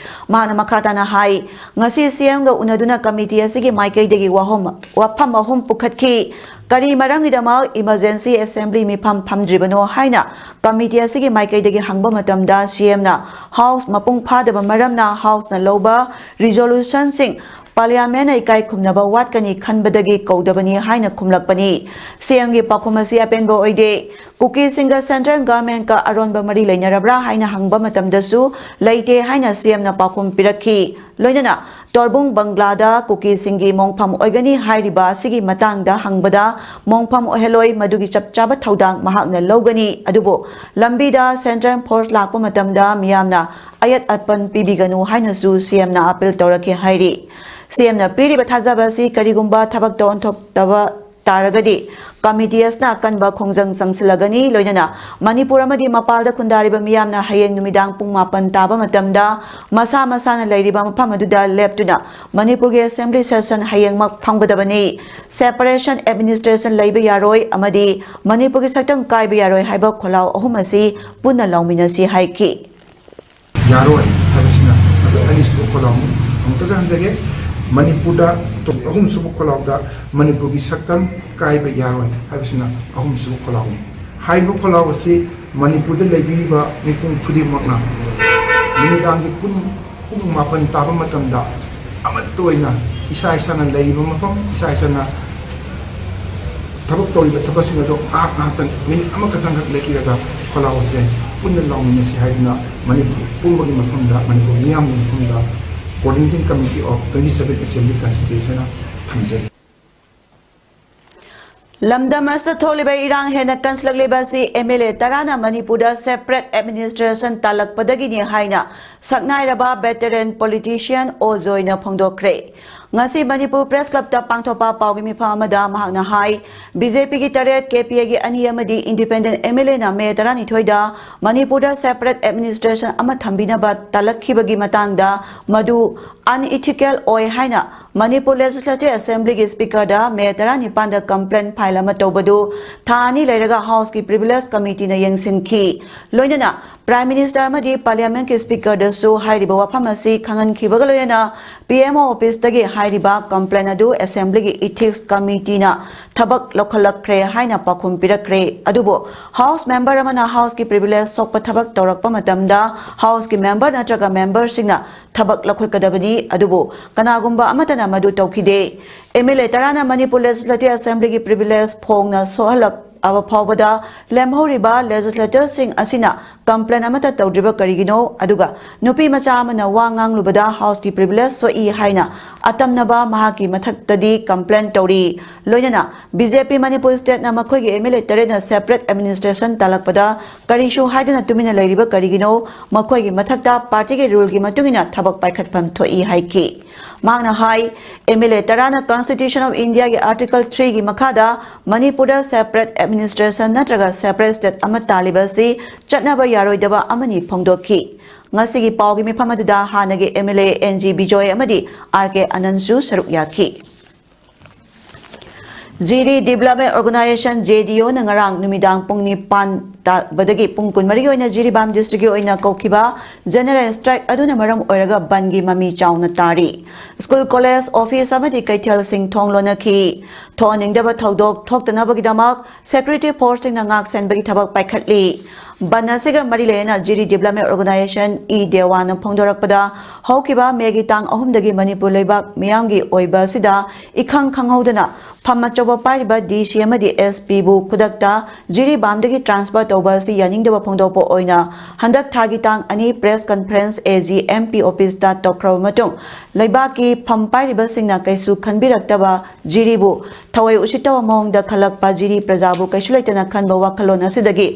ꯃꯍꯥꯛꯅ ꯃꯈꯥ ꯇꯥꯅ ꯍꯥꯏ, ꯉꯁꯤ ꯁꯤ ꯑꯦꯝꯒ ꯎꯅꯗꯨꯅ committee ꯑꯁꯤꯒꯤ ꯃꯥꯏꯀꯩꯗꯒꯤ ꯋꯥꯍꯣꯝ-, ꯋꯥꯐꯝ ꯑꯍꯨꯝ ꯄꯨꯈꯠꯈꯤ꯫ ꯀꯔꯤ ꯃꯔꯝꯒꯤꯗꯃꯛ emergency assembly ꯃꯤꯐꯝ ꯐꯝꯗ꯭ꯔꯤꯕꯅꯣ ꯍꯥꯏꯅ committee ꯑꯁꯤꯒꯤ ꯃꯥꯏꯀꯩꯗꯒꯤ ꯍꯪꯕ ꯃꯇꯝꯗ, ꯁꯤ ꯑꯦꯝꯅ House ꯃꯄꯨꯡ ꯐꯥꯗꯕ ꯃꯔꯝꯅ Houseꯅ ꯂꯧꯕ resolutionꯁꯤꯡ Parliamentꯅ ꯏꯀꯥꯏ ꯈꯨꯝꯅꯕ ꯋꯥꯠꯀꯅꯤ ꯈꯟꯕꯗꯒꯤ ꯀꯧꯗꯕꯅꯤ ꯍꯥꯏꯅ ꯈꯨꯝꯂꯛꯄꯅꯤ꯫ ꯁꯤ ꯑꯦꯝꯒꯤ ꯄꯥꯎꯈꯨꯝ ꯑꯁꯤ ꯑꯄꯦꯟꯕ ꯑꯣꯏꯗꯦ꯫ ꯀꯨꯀꯤꯁꯤꯡꯒ central governmentꯀ ꯑꯔꯣꯟꯕ ꯃꯔꯤ ꯂꯩꯅꯔꯕ꯭ꯔꯥ ꯍꯥꯏꯅ ꯍꯪꯕ ꯃꯇꯝꯗꯁꯨ, ꯂꯩꯇꯦ ꯍꯥꯏꯅ ꯁꯤ ꯑꯦꯝꯅ ꯄꯥꯎꯈꯨꯝ ꯄꯤꯔꯛꯈꯤ꯫ ꯂꯣꯏꯅꯅ ꯇꯣꯔꯕꯨꯡ ꯕꯪꯒ꯭ꯂꯥꯗ ꯀꯨꯀꯤꯁꯤꯡꯒꯤ ꯃꯣꯡꯐꯝ ꯑꯣꯏꯒꯅꯤ ꯍꯥꯏꯔꯤꯕ ꯑꯁꯤꯒꯤ ꯃꯇꯥꯡꯗ ꯍꯪꯕꯗ, ꯃꯣꯡꯐꯝ ꯑꯣꯏꯍꯜꯂꯣꯏ, ꯃꯗꯨꯒꯤ ꯆꯞ ꯆꯥꯕ ꯊꯧꯗꯥꯡ ꯃꯍꯥꯛꯅ ꯂꯧꯒꯅꯤ꯫ ꯑꯗꯨꯕꯨ ꯂꯝꯕꯤꯗ central force ꯂꯥꯛꯄ ꯃꯇꯝꯗ ꯃꯤꯌꯥꯝꯅ ꯑꯌꯦꯠ ꯑꯄꯟ ꯄꯤꯕꯤꯒꯅꯨ ꯍꯥꯏꯅꯁꯨ ꯁꯤ ꯑꯦꯝꯅ appeal ꯇꯧꯔꯛꯈꯤ ꯍꯥꯏꯔꯤ꯫ ꯁꯤ ꯑꯦꯝꯅ ꯄꯤꯔꯤꯕ ꯊꯥꯖꯕ ꯑꯁꯤ ꯀꯔꯤꯒꯨꯝꯕ ꯊꯕꯛꯇ ꯑꯣꯟꯊꯣꯛꯇꯕ ꯇꯥꯔꯒꯗꯤ, committee ꯑꯁꯤꯅ ꯑꯀꯟꯕ ꯈꯣꯡꯖꯪ ꯆꯪꯁꯤꯜꯂꯒꯅꯤ꯫ ꯂꯣꯏꯅꯅ ꯃꯅꯤꯄꯨꯔ ꯑꯃꯗꯤ ꯃꯄꯥꯜꯗ ꯈꯨꯟꯗꯥꯔꯤꯕ ꯃꯤꯌꯥꯝꯅ ꯍꯌꯦꯡ ꯅꯨꯃꯤꯗꯥꯡ ꯄꯨꯡ ꯃꯥꯄꯟ ꯇꯥꯕ ꯃꯇꯝꯗ ꯃꯁꯥ ꯃꯁꯥꯅ ꯂꯩꯔꯤꯕ ꯃꯐꯝ ꯑꯗꯨꯗ ꯂꯦꯞꯇꯨꯅ ꯃꯅꯤꯄꯨꯔꯒꯤ assembly session ꯍꯌꯦꯡꯃꯛ ꯐꯝꯒꯗꯕꯅꯤ꯫ Separation administration ꯂꯩꯕ ꯌꯥꯔꯣꯏ ꯑꯃꯗꯤ ꯃꯅꯤꯄꯨꯔꯒꯤ ꯁꯛꯇꯝ ꯀꯥꯏꯕ ꯌꯥꯔꯣꯏ ꯍꯥꯏꯕ ꯈꯣꯜꯂꯥꯎ ꯑꯍꯨꯝ ꯑꯁꯤ ꯄꯨꯟꯅ ꯂꯥꯎꯃꯤꯟꯅꯁꯤ ꯍꯥꯏꯈꯤ꯫ ꯌꯥꯔꯣꯏ ꯍꯥꯏꯕꯁꯤꯅ ꯑꯗꯨ ꯑꯅꯤꯁꯨꯕ ꯈꯣꯜꯂꯥꯎꯅꯤ꯫ ꯑꯃꯨꯛꯇꯒ ꯍꯟꯖꯒꯦ, ꯃꯅꯤꯄꯨꯔꯗ ꯑꯍꯨꯝꯁꯨꯕ ꯈꯣꯜꯂꯥꯎꯗ ꯃꯅꯤꯄꯨꯔꯒꯤ ꯁꯛꯇꯝ ꯀꯥꯏꯕ ꯌꯥꯔꯣꯏ ꯍꯥꯏꯕꯁꯤꯅ ꯑꯍꯨꯝꯁꯨꯕ ꯈꯣꯜꯂꯥꯎꯅꯤ꯫ ꯍꯥꯏꯔꯤꯕ ꯈꯣꯜꯂꯥꯎ ꯑꯁꯤ ꯃꯅꯤꯄꯨꯔꯗ ꯂꯩꯕꯤꯔꯤꯕ ꯃꯤꯄꯨꯝ ꯈꯨꯗꯤꯡꯃꯛꯅ ꯅꯨꯃꯤꯗꯥꯡꯒꯤ ꯄꯨꯡ ꯄꯨꯡ ꯃꯥꯄꯟ ꯇꯥꯕ ꯃꯇꯝꯗ ꯑꯃꯠꯇ ꯑꯣꯏꯅ ꯏꯁꯥ ꯏꯁꯥꯅ ꯂꯩꯔꯤꯕ ꯃꯐꯝ, ꯏꯁꯥ ꯏꯁꯥꯅ ꯊꯕꯛ ꯇꯧꯔꯤꯕ ꯊꯕꯛꯁꯤꯡ ꯑꯗꯣ ꯉꯥꯏꯍꯥꯛ ꯉꯥꯏꯍꯥꯛꯇꯪ ꯃꯤꯅꯤꯠ ꯑꯃꯈꯛꯇꯪꯈꯛ ꯂꯦꯞꯄꯤꯔꯒ ꯈꯣꯜꯂꯥꯎ ꯑꯁꯦ ꯄꯨꯟꯅ ꯂꯥꯎꯃꯤꯟꯅꯁꯤ ꯍꯥꯏꯗꯨꯅ ꯃꯅꯤꯄꯨꯔ ꯄꯨꯝꯕꯒꯤ ꯃꯐꯝꯗ, ꯃꯅꯤꯄꯨꯔ ꯃꯤꯌꯥꯝꯒꯤ ꯃꯐꯝꯗ Coordinating Committee of twenty seven Assembly Constituencyꯅ ꯊꯝꯖꯔꯤ꯫ ꯂꯝꯗꯝ ꯑꯁꯤꯗ ꯊꯣꯛꯂꯤꯕ ꯏꯔꯥꯡ ꯍꯦꯟꯅ ꯀꯟꯁꯤꯜꯂꯛꯂꯤꯕ ꯑꯁꯤ ꯑꯦꯝ ꯑꯦꯜ ꯑꯦ ꯇꯔꯥꯅ ꯃꯅꯤꯄꯨꯔꯗ separate administration ꯇꯥꯜꯂꯛꯄꯗꯒꯤꯅꯤ ꯍꯥꯏꯅ ꯁꯛꯅꯥꯏꯔꯕ veteran politician ꯑꯣ ꯖꯣꯏꯅ ꯐꯣꯡꯗꯣꯛꯈ꯭ꯔꯦ꯫ ꯉꯁꯤ ꯃꯅꯤꯄꯨꯔ ꯄ꯭ꯔꯦꯁ ꯀ꯭ꯂꯕꯇ ꯄꯥꯡꯊꯣꯛꯄ ꯄꯥꯎꯒꯤ ꯃꯤꯐꯝ ꯑꯃꯗ ꯃꯍꯥꯛꯅ ꯍꯥꯏ, ꯕꯤ ꯖꯦ ꯄꯤꯒꯤ ꯇꯔꯦꯠ, ꯀꯦ ꯄꯤ ꯑꯦꯒꯤ ꯑꯅꯤ ꯑꯃꯗꯤ ꯏꯟꯗꯤꯄꯦꯟꯗꯦꯟ ꯑꯦꯝ ꯑꯦꯜ ꯑꯦꯅ ꯃꯦ ꯇꯔꯥꯅꯤꯊꯣꯏꯗ ꯃꯅꯤꯄꯨꯔꯗ ꯁꯦꯄꯔꯦꯠ ꯑꯦꯗꯃꯤꯅꯤꯁꯇ꯭ꯔꯦꯁꯟ ꯑꯃ ꯊꯝꯕꯤꯅꯕ ꯇꯥꯂꯛꯈꯤꯕꯒꯤ ꯃꯇꯥꯡꯗ ꯃꯗꯨ ꯑꯟꯏꯊꯤꯀꯦꯜ ꯑꯣꯏ ꯍꯥꯏꯅ ꯃꯅꯤꯄꯨꯔ ꯂꯦꯖꯤꯁꯂꯦꯇꯤꯚ ꯑꯦꯁꯦꯝꯕ꯭ꯂꯤꯒꯤ ꯁ꯭ꯄꯤꯀꯔꯗ ꯃꯦ ꯇꯔꯥꯅꯤꯄꯥꯟꯗ ꯀꯝꯄ꯭ꯂꯦꯟ ꯐꯥꯏꯜ ꯑꯃ ꯇꯧꯕꯗꯨ ꯊꯥ ꯑꯅꯤ ꯂꯩꯔꯒ ꯍꯥꯎꯁꯀꯤ ꯄ꯭ꯔꯤꯚꯤꯂꯦꯖ ꯀꯃꯤꯇꯤꯅ ꯌꯦꯡꯁꯤꯟꯈꯤ꯫ ꯂꯣꯏꯅꯅ ꯄ꯭ꯔꯥꯏꯝ ꯃꯤꯅꯤꯁꯇꯔ ꯑꯃꯗꯤ ꯄꯥꯔꯂꯤꯌꯥꯃꯦꯟꯠꯀꯤ ꯁ꯭ꯄꯤꯀꯔꯗꯁꯨ ꯍꯥꯏꯔꯤꯕ ꯋꯥꯐꯝ ꯑꯁꯤ ꯈꯪꯍꯟꯈꯤꯕꯒ ꯂꯣꯏꯅꯅ ꯄꯤ ꯑꯦꯝ ꯑꯣ ꯑꯣꯐꯤꯁꯇꯒꯤ ꯍꯥꯏꯔꯤꯕ ꯀꯝꯄ꯭ꯂꯦꯟ ꯑꯗꯨ ꯑꯦꯁꯦꯝꯕ꯭ꯂꯤꯒꯤ ꯏꯊꯤꯛꯁ ꯀꯃꯤꯇꯤꯅ ꯊꯕꯛ ꯂꯧꯈꯠꯂꯛꯈ꯭ꯔꯦ ꯍꯥꯏꯅ ꯄꯥꯎꯈꯨꯝ ꯄꯤꯔꯛꯈ꯭ꯔꯦ꯫ ꯑꯗꯨꯕꯨ ꯍꯥꯎꯁ ꯃꯦꯝꯕꯔ ꯑꯃꯅ ꯍꯥꯎꯁꯀꯤ ꯄ꯭ꯔꯤꯚꯤꯂꯦꯖ ꯁꯣꯛꯄ ꯊꯕꯛ ꯇꯧꯔꯛꯄ ꯃꯇꯝꯗ ꯍꯥꯎꯁꯀꯤ ꯃꯦꯝꯕꯔ ꯅꯠꯇ꯭ꯔꯒ ꯃꯦꯝꯕꯔꯁꯤꯡꯅ ꯊꯕꯛ ꯂꯧꯈꯠꯀꯗꯕꯅꯤ, ꯑꯗꯨꯕꯨ ꯀꯅꯥꯒꯨꯝꯕ ꯑꯃꯠꯇꯅ ꯃꯗꯨ ꯇꯧꯈꯤꯗꯦ꯫ ꯑꯦꯝ ꯑꯦꯜ ꯑꯦ ꯇꯔꯥꯅ ꯃꯅꯤꯄꯨꯔ ꯂꯦꯖꯤꯁꯂꯦꯇꯤꯚ ꯑꯦꯁꯦꯝꯕ꯭ꯂꯤꯒꯤ ꯄ꯭ꯔꯤꯚꯤꯂꯦꯖ ꯐꯣꯡꯅ ꯁꯣꯛꯍꯜꯂꯛꯑꯕ ꯐꯥꯎꯕꯗ ꯂꯦꯝꯍꯧꯔꯤꯕ ꯂꯦꯖꯤꯁꯂꯦꯇꯔꯁꯤꯡ ꯑꯁꯤꯅ ꯀꯝꯄ꯭ꯂꯦꯟ ꯑꯃꯠꯇ ꯇꯧꯗ꯭ꯔꯤꯕ ꯀꯔꯤꯒꯤꯅꯣ? ꯑꯗꯨꯒ ꯅꯨꯄꯤ ꯃꯆꯥ ꯑꯃꯅ ꯋꯥ ꯉꯥꯡꯂꯨꯕꯗ ꯍꯥꯎꯁꯀꯤ ꯄ꯭ꯔꯤꯚꯤꯂꯦꯖ ꯁꯣꯛꯏ ꯍꯥꯏꯅ ꯑꯇꯝꯅꯕ ꯃꯍꯥꯛꯀꯤ ꯃꯊꯛꯇꯗꯤ ꯀꯝꯄ꯭ꯂꯦꯟ ꯇꯧꯔꯤ꯫ ꯂꯣꯏꯅꯅ ꯕꯤ ꯖꯦ ꯄꯤ ꯃꯅꯤꯄꯨꯔ ꯁ꯭ꯇꯦꯠꯅ ꯃꯈꯣꯏꯒꯤ ꯑꯦꯝ ꯑꯦꯜ ꯑꯦ ꯇꯔꯦꯠꯅ ꯁꯦꯄꯔꯦꯠ ꯑꯦꯗꯃꯤꯅꯤꯁꯇ꯭ꯔꯦꯁꯟ ꯇꯥꯂꯛꯄꯗ ꯀꯔꯤꯁꯨ ꯍꯥꯏꯗꯅ ꯇꯨꯃꯤꯟꯅ ꯂꯩꯔꯤꯕ ꯀꯔꯤꯒꯤꯅꯣ? ꯃꯈꯣꯏꯒꯤ ꯃꯊꯛꯇ ꯄꯥꯔꯇꯤꯒꯤ ꯔꯨꯜꯒꯤ ꯃꯇꯨꯡ ꯏꯟꯅ ꯊꯕꯛ ꯄꯥꯏꯈꯠꯐꯝ ꯊꯣꯛꯏ ꯍꯥꯏꯈꯤ꯫ ꯃꯍꯥꯛꯅ ꯍꯥꯏ, ꯑꯦꯝ ꯑꯦꯜ ꯑꯦ ꯇꯔꯥꯅ ꯀꯟꯁꯇꯤꯇ꯭ꯌꯨꯁꯟ ꯑꯣꯐ ꯏꯟꯗꯤꯌꯥꯒꯤ ꯑꯥꯔꯇꯤꯀꯜ ꯊ꯭ꯔꯤꯒꯤ ꯃꯈꯥꯗ ꯃꯅꯤꯄꯨꯔꯗ ꯁꯦꯄꯔꯦꯠ ꯑꯦꯗꯃꯤꯅꯤꯁꯇ꯭ꯔꯦꯁꯟ ꯅꯠꯇ꯭ꯔꯒ ꯁꯦꯄꯔꯦꯠ ꯁ꯭ꯇꯦꯠ ꯑꯃ ꯇꯥꯜꯂꯤꯕ ꯑꯁꯤ ꯆꯠꯅꯕ ꯌꯥꯔꯣꯏꯗꯕ ꯑꯃꯅꯤ ꯐꯣꯡꯗꯣꯛꯈꯤ꯫ ꯉꯁꯤꯒꯤ ꯄꯥꯎꯒꯤ ꯃꯤꯐꯝ ꯑꯗꯨꯗ ꯍꯥꯟꯅꯒꯤ M L A N G Bijoy ꯑꯃꯗꯤ ꯑꯥꯔ ꯀꯦ ꯑꯅꯟꯁꯨ ꯁꯔꯨꯛ ꯌꯥꯈꯤ꯫ Jiri development organisation, J D ꯑꯣꯅ ꯉꯔꯥꯡ ꯅꯨꯃꯤꯗꯥꯡ ꯄꯨꯡ ꯅꯤꯄꯥꯟ ꯇꯥꯕꯗꯒꯤ ꯄꯨꯡ ꯀꯨꯟꯃꯔꯤꯒꯤ ꯑꯣꯏꯅ ꯖꯤꯔꯤꯕꯥꯝ ꯗꯤꯁꯇ꯭ꯔꯤꯛꯀꯤ ꯑꯣꯏꯅ ꯀꯧꯈꯤꯕ ꯖꯦꯅꯔꯦꯜ ꯁ꯭ꯇ꯭ꯔꯥꯏꯛ ꯑꯗꯨꯅ ꯃꯔꯝ ꯑꯣꯏꯔꯒ ꯕꯟꯒꯤ ꯃꯃꯤ ꯆꯥꯎꯅ ꯇꯥꯔꯤ꯫ ꯁ꯭ꯀꯨꯜ, ꯀꯣꯂꯦꯖ, ꯑꯣꯐꯤꯁ ꯑꯃꯗꯤ ꯀꯩꯊꯦꯜꯁꯤꯡ ꯊꯣꯡ ꯂꯣꯟꯅꯈꯤ꯫ ꯊꯣꯛꯍꯟꯅꯤꯡꯗꯕ ꯊꯧꯗꯣꯛ ꯊꯣꯛꯇꯅꯕꯒꯤꯗꯃꯛ ꯁꯦꯀ꯭ꯌꯨꯔꯤꯇꯤ ꯐꯣꯔꯁꯁꯤꯡꯅ ꯉꯥꯛ ꯁꯦꯟꯕꯒꯤ ꯊꯕꯛ ꯄꯥꯏꯈꯠꯂꯤ꯫ ꯕꯟ ꯑꯁꯤꯒ ꯃꯔꯤ ꯂꯩꯅꯅ ꯖꯤꯔꯤ ꯗꯤꯕ꯭ꯂꯞꯃꯦꯟ ꯑꯣꯔꯒꯅꯥꯏꯖꯦꯁꯟ, ꯏ ꯗꯦꯋꯥꯅ ꯐꯣꯡꯗꯣꯔꯛꯄꯗ, ꯍꯧꯈꯤꯕ ꯃꯦꯒꯤ ꯇꯥꯡ ꯑꯍꯨꯝꯗꯒꯤ ꯃꯅꯤꯄꯨꯔ ꯂꯩꯕꯥꯛ ꯃꯤꯌꯥꯝꯒꯤ ꯑꯣꯏꯕ ꯑꯁꯤꯗ ꯏꯈꯪ ꯈꯪꯍꯧꯗꯅ ꯐꯝ ꯑꯆꯧꯕ ꯄꯥꯏꯔꯤꯕ ꯗꯤ ꯁꯤ ꯑꯃꯗꯤ ꯑꯦꯁ ꯄꯤꯕꯨ ꯈꯨꯗꯛꯇ ꯖꯤꯔꯤꯕꯥꯝꯗꯒꯤ ꯇ꯭ꯔꯥꯟꯁꯐꯔ ꯇꯧꯕ ꯑꯁꯤ ꯌꯥꯅꯤꯡꯗꯕ ꯐꯣꯡꯗꯣꯛꯄ ꯑꯣꯏꯅ ꯍꯟꯗꯛ ꯊꯥꯒꯤ ꯇꯥꯡ ꯑꯅꯤ press conference A G M P office ꯇ ꯇꯧꯈ꯭ꯔꯕ ꯃꯇꯨꯡ, ꯂꯩꯕꯥꯛꯀꯤ ꯐꯝ ꯄꯥꯏꯔꯤꯕꯁꯤꯡꯅ ꯀꯩꯁꯨ ꯈꯟꯕꯤꯔꯛꯇꯕ ꯖꯤꯔꯤꯕꯨ ꯊꯑꯣꯏ ꯎꯁꯤꯠꯇꯕ ꯃꯑꯣꯡꯗ ꯈꯜꯂꯛꯄ ꯖꯤꯔꯤ ꯄ꯭ꯔꯖꯥꯕꯨ ꯀꯩꯁꯨ ꯂꯩꯇꯅ ꯈꯟꯕ ꯋꯥꯈꯜꯂꯣꯟ ꯑꯁꯤꯗꯒꯤ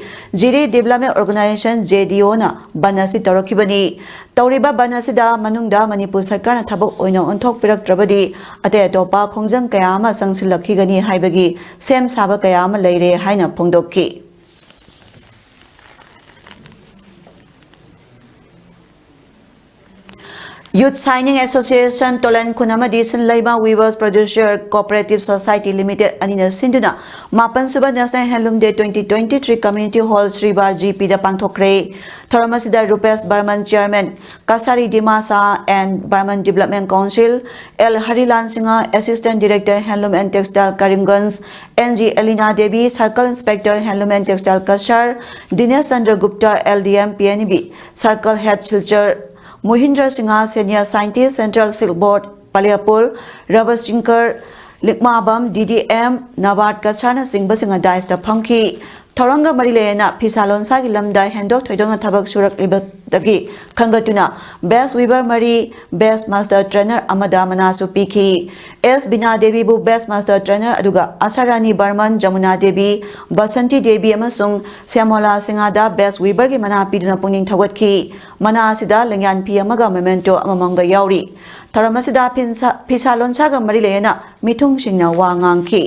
ꯖꯤꯔꯤ Development Organisation, J D O ꯅ ꯕꯟ ꯑꯁꯤ ꯇꯧꯔꯛꯈꯤꯕꯅꯤ꯫ ꯇꯧꯔꯤꯕ ꯕꯟ ꯑꯁꯤꯗ ꯃꯅꯨꯡꯗ ꯃꯅꯤꯄꯨꯔ ꯁꯔꯀꯥꯔꯅ ꯊꯕꯛ ꯑꯣꯏꯅ ꯑꯣꯟꯊꯣꯛꯄꯤꯔꯛꯇ꯭ꯔꯕꯗꯤ ꯑꯇꯩ ꯑꯇꯣꯞꯄ ꯈꯣꯡꯖꯪ ꯀꯌꯥ ꯑꯃ ꯆꯪꯁꯤꯜꯂꯛꯈꯤꯒꯅꯤ ꯍꯥꯏꯕꯒꯤ ꯁꯦꯝ ꯁꯥꯕ ꯀꯌꯥ ꯑꯃ ꯂꯩꯔꯦ ꯍꯥꯏꯅ ꯐꯣꯡꯗꯣꯛꯈꯤ꯫ Youth Shining Association, ꯇꯣꯂꯟ ꯈꯨꯟ ꯑꯃꯗꯤ ꯁꯤꯟꯂꯩꯃ Weavers Producer Cooperative Society Limited ꯑꯅꯤꯅ ꯁꯤꯟꯗꯨꯅ ꯃꯥꯄꯟ ꯁꯨꯕ National Handloom Day twenty twenty-three Community Hall ꯁ꯭ꯔꯤꯕꯥꯔ G P ꯗ ꯄꯥꯡꯊꯣꯛꯈ꯭ꯔꯦ꯫ ꯊꯧꯔꯝ ꯑꯁꯤꯗ ꯔꯨꯄꯦꯁ Barman, Chairman, Kasari Dimasa and Barman Development Council, L Harilan Singha, Assistant Director, Handloom and Textile, Karimganj, N G Elina Devi, Circle Inspector, Handloom and Textile, Cachar, Dinesh Chandra Gupta, L D M, P N B, Circle Head, Silchar, Mohindra Singha, Senior Scientist, Central Silk Board, Paliapur, Ravi Shankar, Likmabam, D D M, NABARD, Cachar ꯅꯆꯤꯡꯕꯁꯤꯡꯅ dais ꯇ ꯐꯝꯈꯤ꯫ ꯊꯧꯔꯝꯒ ꯃꯔꯤ ꯂꯩꯅꯅ ꯐꯤꯁꯥ ꯂꯣꯟꯁꯥꯒꯤ ꯂꯝꯗ ꯍꯦꯟꯗꯣꯛ ꯊꯣꯏꯗꯣꯛꯅ ꯊꯕꯛ ꯁꯨꯔꯛꯂꯤꯕꯗꯒꯤ ꯈꯟꯒꯠꯇꯨꯅ Best Weaver ꯃꯔꯤ, Best Master Trainer ꯑꯃꯗ ꯃꯅꯥꯁꯨ ꯄꯤꯈꯤ꯫ ꯑꯦꯁ ꯕꯤꯅꯥ ꯗꯦꯕꯤꯕꯨ Best Master Trainer, ꯑꯗꯨꯒ ꯑꯁꯥꯔꯥꯅꯤ ꯕꯔꯃꯟ, ꯖꯃꯨꯅꯥ ꯗꯦꯕꯤ, ꯕꯁꯟꯇꯤ ꯗꯦꯕꯤ ꯑꯃꯁꯨꯡ ꯁ꯭ꯌꯥꯃꯣꯂꯥ ꯁꯤꯡꯍꯗ Best Weaver ꯒꯤ ꯃꯅꯥ ꯄꯤꯗꯨꯅ ꯄꯨꯛꯅꯤꯡ ꯊꯧꯒꯠꯈꯤ꯫ ꯃꯅꯥ ꯑꯁꯤꯗ ꯂꯦꯡꯌꯥꯟ ꯐꯤ ꯑꯃꯒ memento ꯑꯃꯃꯝꯒ ꯌꯥꯎꯔꯤ꯫ ꯊꯧꯔꯝ ꯑꯁꯤꯗ ꯐꯤꯟꯁꯥ-, ꯐꯤꯁꯥ ꯂꯣꯟꯁꯥꯒ ꯃꯔꯤ ꯂꯩꯅꯅ ꯃꯤꯊꯨꯡꯁꯤꯡꯅ ꯋꯥ ꯉꯥꯡꯈꯤ꯫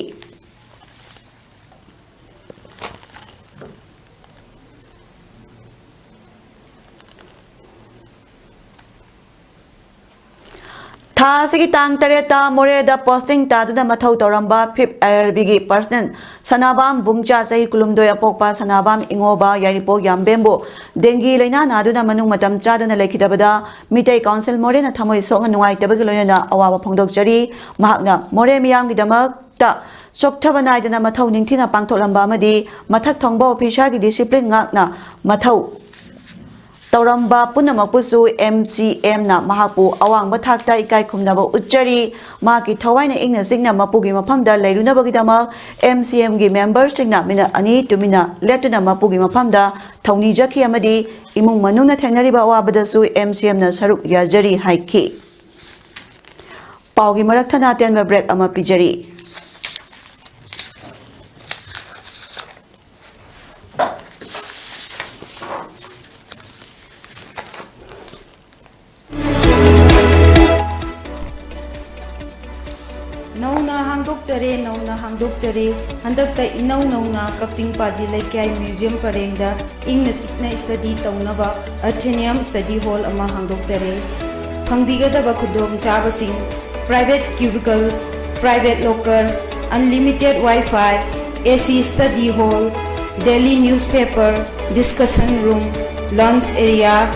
ꯊꯥ ꯑꯁꯤꯒꯤ ꯇꯥꯡ ꯇꯔꯦꯠꯇ ꯃꯣꯔꯦꯗ posting ꯇꯥꯗꯨꯅ ꯃꯊꯧ ꯇꯧꯔꯝꯕ fifth I R B ꯒꯤ personnel ꯁꯅꯥꯕꯥꯝ ꯕꯨꯡꯆꯥ, ꯆꯍꯤ ꯀꯨꯟꯍꯨꯝꯗꯣꯏ ꯑꯄꯣꯛꯄ ꯁꯅꯥꯕꯥꯝ ꯏꯉꯣꯕ ꯌꯥꯏꯔꯤꯄꯣꯛ ꯌꯥꯝꯕꯦꯝꯕꯨ dengue ꯂꯩꯅꯥ ꯅꯥꯗꯨꯅ ꯃꯅꯨꯡ ꯃꯇꯝ ꯆꯥꯗꯅ ꯂꯩꯈꯤꯗꯕꯗ ꯃꯤꯇꯩ Council ꯃꯣꯔꯦꯅ ꯊꯃꯣꯏ ꯁꯣꯛꯅ ꯅꯨꯡꯉꯥꯏꯇꯕꯒꯤ ꯂꯣꯏꯅꯅ ꯑꯋꯥꯕ ꯐꯣꯡꯗꯣꯛꯆꯔꯤ꯫ ꯃꯍꯥꯛꯅ ꯃꯣꯔꯦ ꯃꯤꯌꯥꯝꯒꯤꯗꯃꯛ ꯇ ꯆꯣꯛꯊꯕ ꯅꯥꯏꯗꯅ ꯃꯊꯧ ꯅꯤꯡꯊꯤꯅ ꯄꯥꯡꯊꯣꯛꯂꯝꯕ ꯑꯃꯗꯤ ꯃꯊꯛ ꯊꯣꯡꯕ officer ꯒꯤ discipline ꯉꯥꯛꯅ ꯃꯊꯧ ꯇꯧꯔꯝꯕ ꯄꯨꯝꯅꯃꯛꯄꯨꯁꯨ MCMꯅ ꯃꯍꯥꯛꯄꯨ ꯑꯋꯥꯡꯕ ꯊꯥꯛꯇ ꯏꯀꯥꯏ ꯈꯨꯝꯅꯕ ꯎꯠꯆꯔꯤ꯫ ꯃꯍꯥꯛꯀꯤ ꯊꯋꯥꯏꯅ ꯏꯪꯅ ꯆꯤꯛꯅ ꯃꯄꯨꯒꯤ ꯃꯐꯝꯗ ꯂꯩꯔꯨꯅꯕꯒꯤꯗꯃꯛ MCMꯒꯤ memberꯁꯤꯡꯅ ꯃꯤꯅꯠ ꯑꯅꯤ ꯇꯨꯃꯤꯟꯅ ꯂꯦꯞꯇꯨꯅ ꯃꯄꯨꯒꯤ ꯃꯐꯝꯗ ꯊꯧꯅꯤꯖꯈꯤ ꯑꯃꯗꯤ ꯏꯃꯨꯡ ꯃꯅꯨꯡꯅ ꯊꯦꯡꯅꯔꯤꯕ ꯑꯋꯥꯕꯗꯁꯨ MCMꯅ ꯁꯔꯨꯛ ꯌꯥꯖꯔꯤ ꯍꯥꯏꯈꯤ꯫ ꯄꯥꯎꯒꯤ ꯃꯔꯛ ꯊꯠꯅ ꯑꯇꯦꯟꯕ break ꯑꯃ ꯄꯤꯖꯔꯤ꯫ ꯅꯧꯅ ꯍꯥꯡꯗꯣꯛꯆꯔꯦ, ꯅꯧꯅ ꯍꯥꯡꯗꯣꯛꯆꯔꯦ꯫ ꯍꯟꯗꯛꯇ ꯏꯅꯧ ꯅꯧꯅ ꯀꯛꯆꯤꯡ ꯄꯥꯖꯤ ꯂꯩꯀꯥꯏ museum ꯄꯔꯦꯡꯗ ꯏꯪꯅ ꯆꯤꯛꯅ study ꯇꯧꯅꯕ Athenaeum study hall ꯑꯃ ꯍꯥꯡꯗꯣꯛꯆꯔꯦ꯫ ꯐꯪꯕꯤꯒꯗꯕ ꯈꯨꯗꯣꯡꯆꯥꯕꯁꯤꯡ: private cubicles, private locker, unlimited Wi-Fi, AC study hall, daily newspaper, discussion room, lounge area,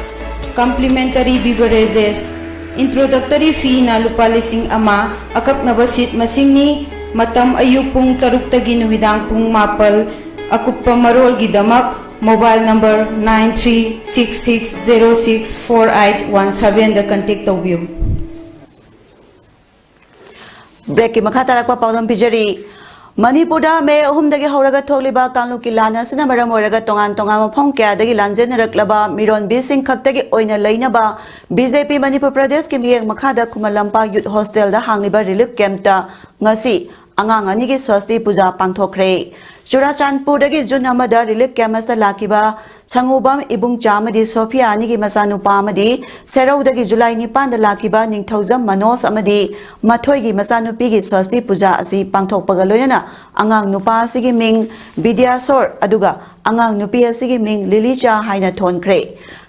complimentary beverages, introductory feeꯅ ꯂꯨꯄꯥ ꯂꯤꯁꯤꯡ ꯑꯃ, ꯑꯀꯛꯅꯕ seat ꯃꯁꯤꯡꯅꯤ꯫ ꯃꯇꯝ ꯑꯌꯨꯛ ꯄꯨꯡ ꯇꯔꯨꯛꯇꯒꯤ ꯅꯨꯃꯤꯗꯥꯡ ꯄꯨꯡ ꯃꯥꯄꯜ꯫ ꯑꯀꯨꯞꯄ ꯃꯔꯣꯜꯒꯤꯗꯃꯛ mobile number nine three six six zero six four eight one sevenꯗ contact ꯇꯧꯕꯤꯌꯨ꯫ Breakꯀꯤ ꯃꯈꯥ ꯇꯥꯔꯛꯄ ꯄꯥꯎꯗꯝ ꯄꯤꯖꯔꯤ꯫ ꯃꯅꯤꯄꯨꯔꯗ ꯃꯦ ꯑꯍꯨꯝꯗꯒꯤ ꯍꯧꯔꯒ ꯊꯣꯛꯂꯤꯕ ꯀꯥꯡꯂꯨꯞꯀꯤ ꯂꯥꯟ ꯑꯁꯤꯅ ꯃꯔꯝ ꯑꯣꯏꯔꯒ ꯇꯣꯉꯥꯟ ꯇꯣꯉꯥꯟꯕ ꯃꯐꯝ ꯀꯌꯥꯗꯒꯤ ꯂꯥꯟꯖꯦꯟꯅꯔꯛꯂꯕ ꯃꯤꯔꯣꯟꯕꯤꯁꯤꯡ ꯈꯛꯇꯒꯤ ꯑꯣꯏꯅ ꯂꯩꯅꯕ BJP ꯃꯅꯤꯄꯨꯔ ꯄ꯭ꯔꯗꯦꯁꯀꯤ ꯃꯤꯠꯌꯦꯡ ꯃꯈꯥꯗ ꯈꯨꯃꯟ ꯂꯝꯄꯥꯛ youth hostelꯗ ꯍꯥꯡꯂꯤꯕ relief campꯇ ꯉꯁꯤ ꯑꯉꯥꯡ ꯑꯅꯤꯒꯤ ꯁ꯭ꯋꯁꯇꯤ ꯄꯨꯖꯥ ꯄꯥꯡꯊꯣꯛꯈ꯭ꯔꯦ꯫ ꯆꯨꯔꯥꯆꯥꯟꯄꯨꯔꯗꯒꯤ June ꯑꯃꯗ relief camp ꯑꯁꯤꯗ ꯂꯥꯛꯈꯤꯕ ꯁꯪꯉꯨꯕꯝ ꯏꯕꯨꯡꯆꯥ ꯑꯃꯗꯤ ꯁꯣꯐꯤꯌꯥ ꯑꯅꯤꯒꯤ ꯃꯆꯥꯅꯨꯄꯥ ꯑꯃꯗꯤ ꯁꯦꯔꯧꯗꯒꯤ July ꯅꯤꯄꯥꯟꯗ ꯂꯥꯛꯈꯤꯕ ꯅꯤꯡꯊꯧꯖꯝ ꯃꯅꯣꯖ ꯑꯃꯗꯤ ꯃꯊꯣꯏꯒꯤ ꯃꯆꯥꯅꯨꯄꯤꯒꯤ ꯁ꯭ꯋꯁꯇꯤ ꯄꯨꯖꯥ ꯑꯁꯤ ꯄꯥꯡꯊꯣꯛꯄꯒ ꯂꯣꯏꯅꯅ ꯑꯉꯥꯡ ꯅꯨꯄꯥ ꯑꯁꯤꯒꯤ ꯃꯤꯡ ꯕꯤꯗ꯭ꯌꯥꯁꯣꯔ ꯑꯗꯨꯒ ꯑꯉꯥꯡ ꯅꯨꯄꯤ ꯑꯁꯤꯒꯤ ꯃꯤꯡ ꯂꯤꯂꯤꯆꯥ ꯍꯥꯏꯅ ꯊꯣꯟꯈ꯭ꯔꯦ꯫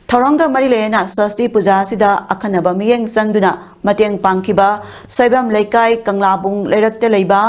ꯊꯧꯔꯝꯒ ꯃꯔꯤ ꯂꯩꯅꯅ ꯁ꯭ꯋꯁꯇꯤ ꯄꯨꯖꯥ ꯑꯁꯤꯗ ꯑꯈꯟꯅꯕ ꯃꯤꯠꯌꯦꯡ ꯆꯪꯗꯨꯅ ꯃꯇꯦꯡ ꯄꯥꯡꯈꯤꯕ ꯁꯣꯏꯕꯝ ꯂꯩꯀꯥꯏ ꯀꯪꯂꯥꯕꯨꯡ ꯂꯩꯔꯛꯇ ꯂꯩꯕ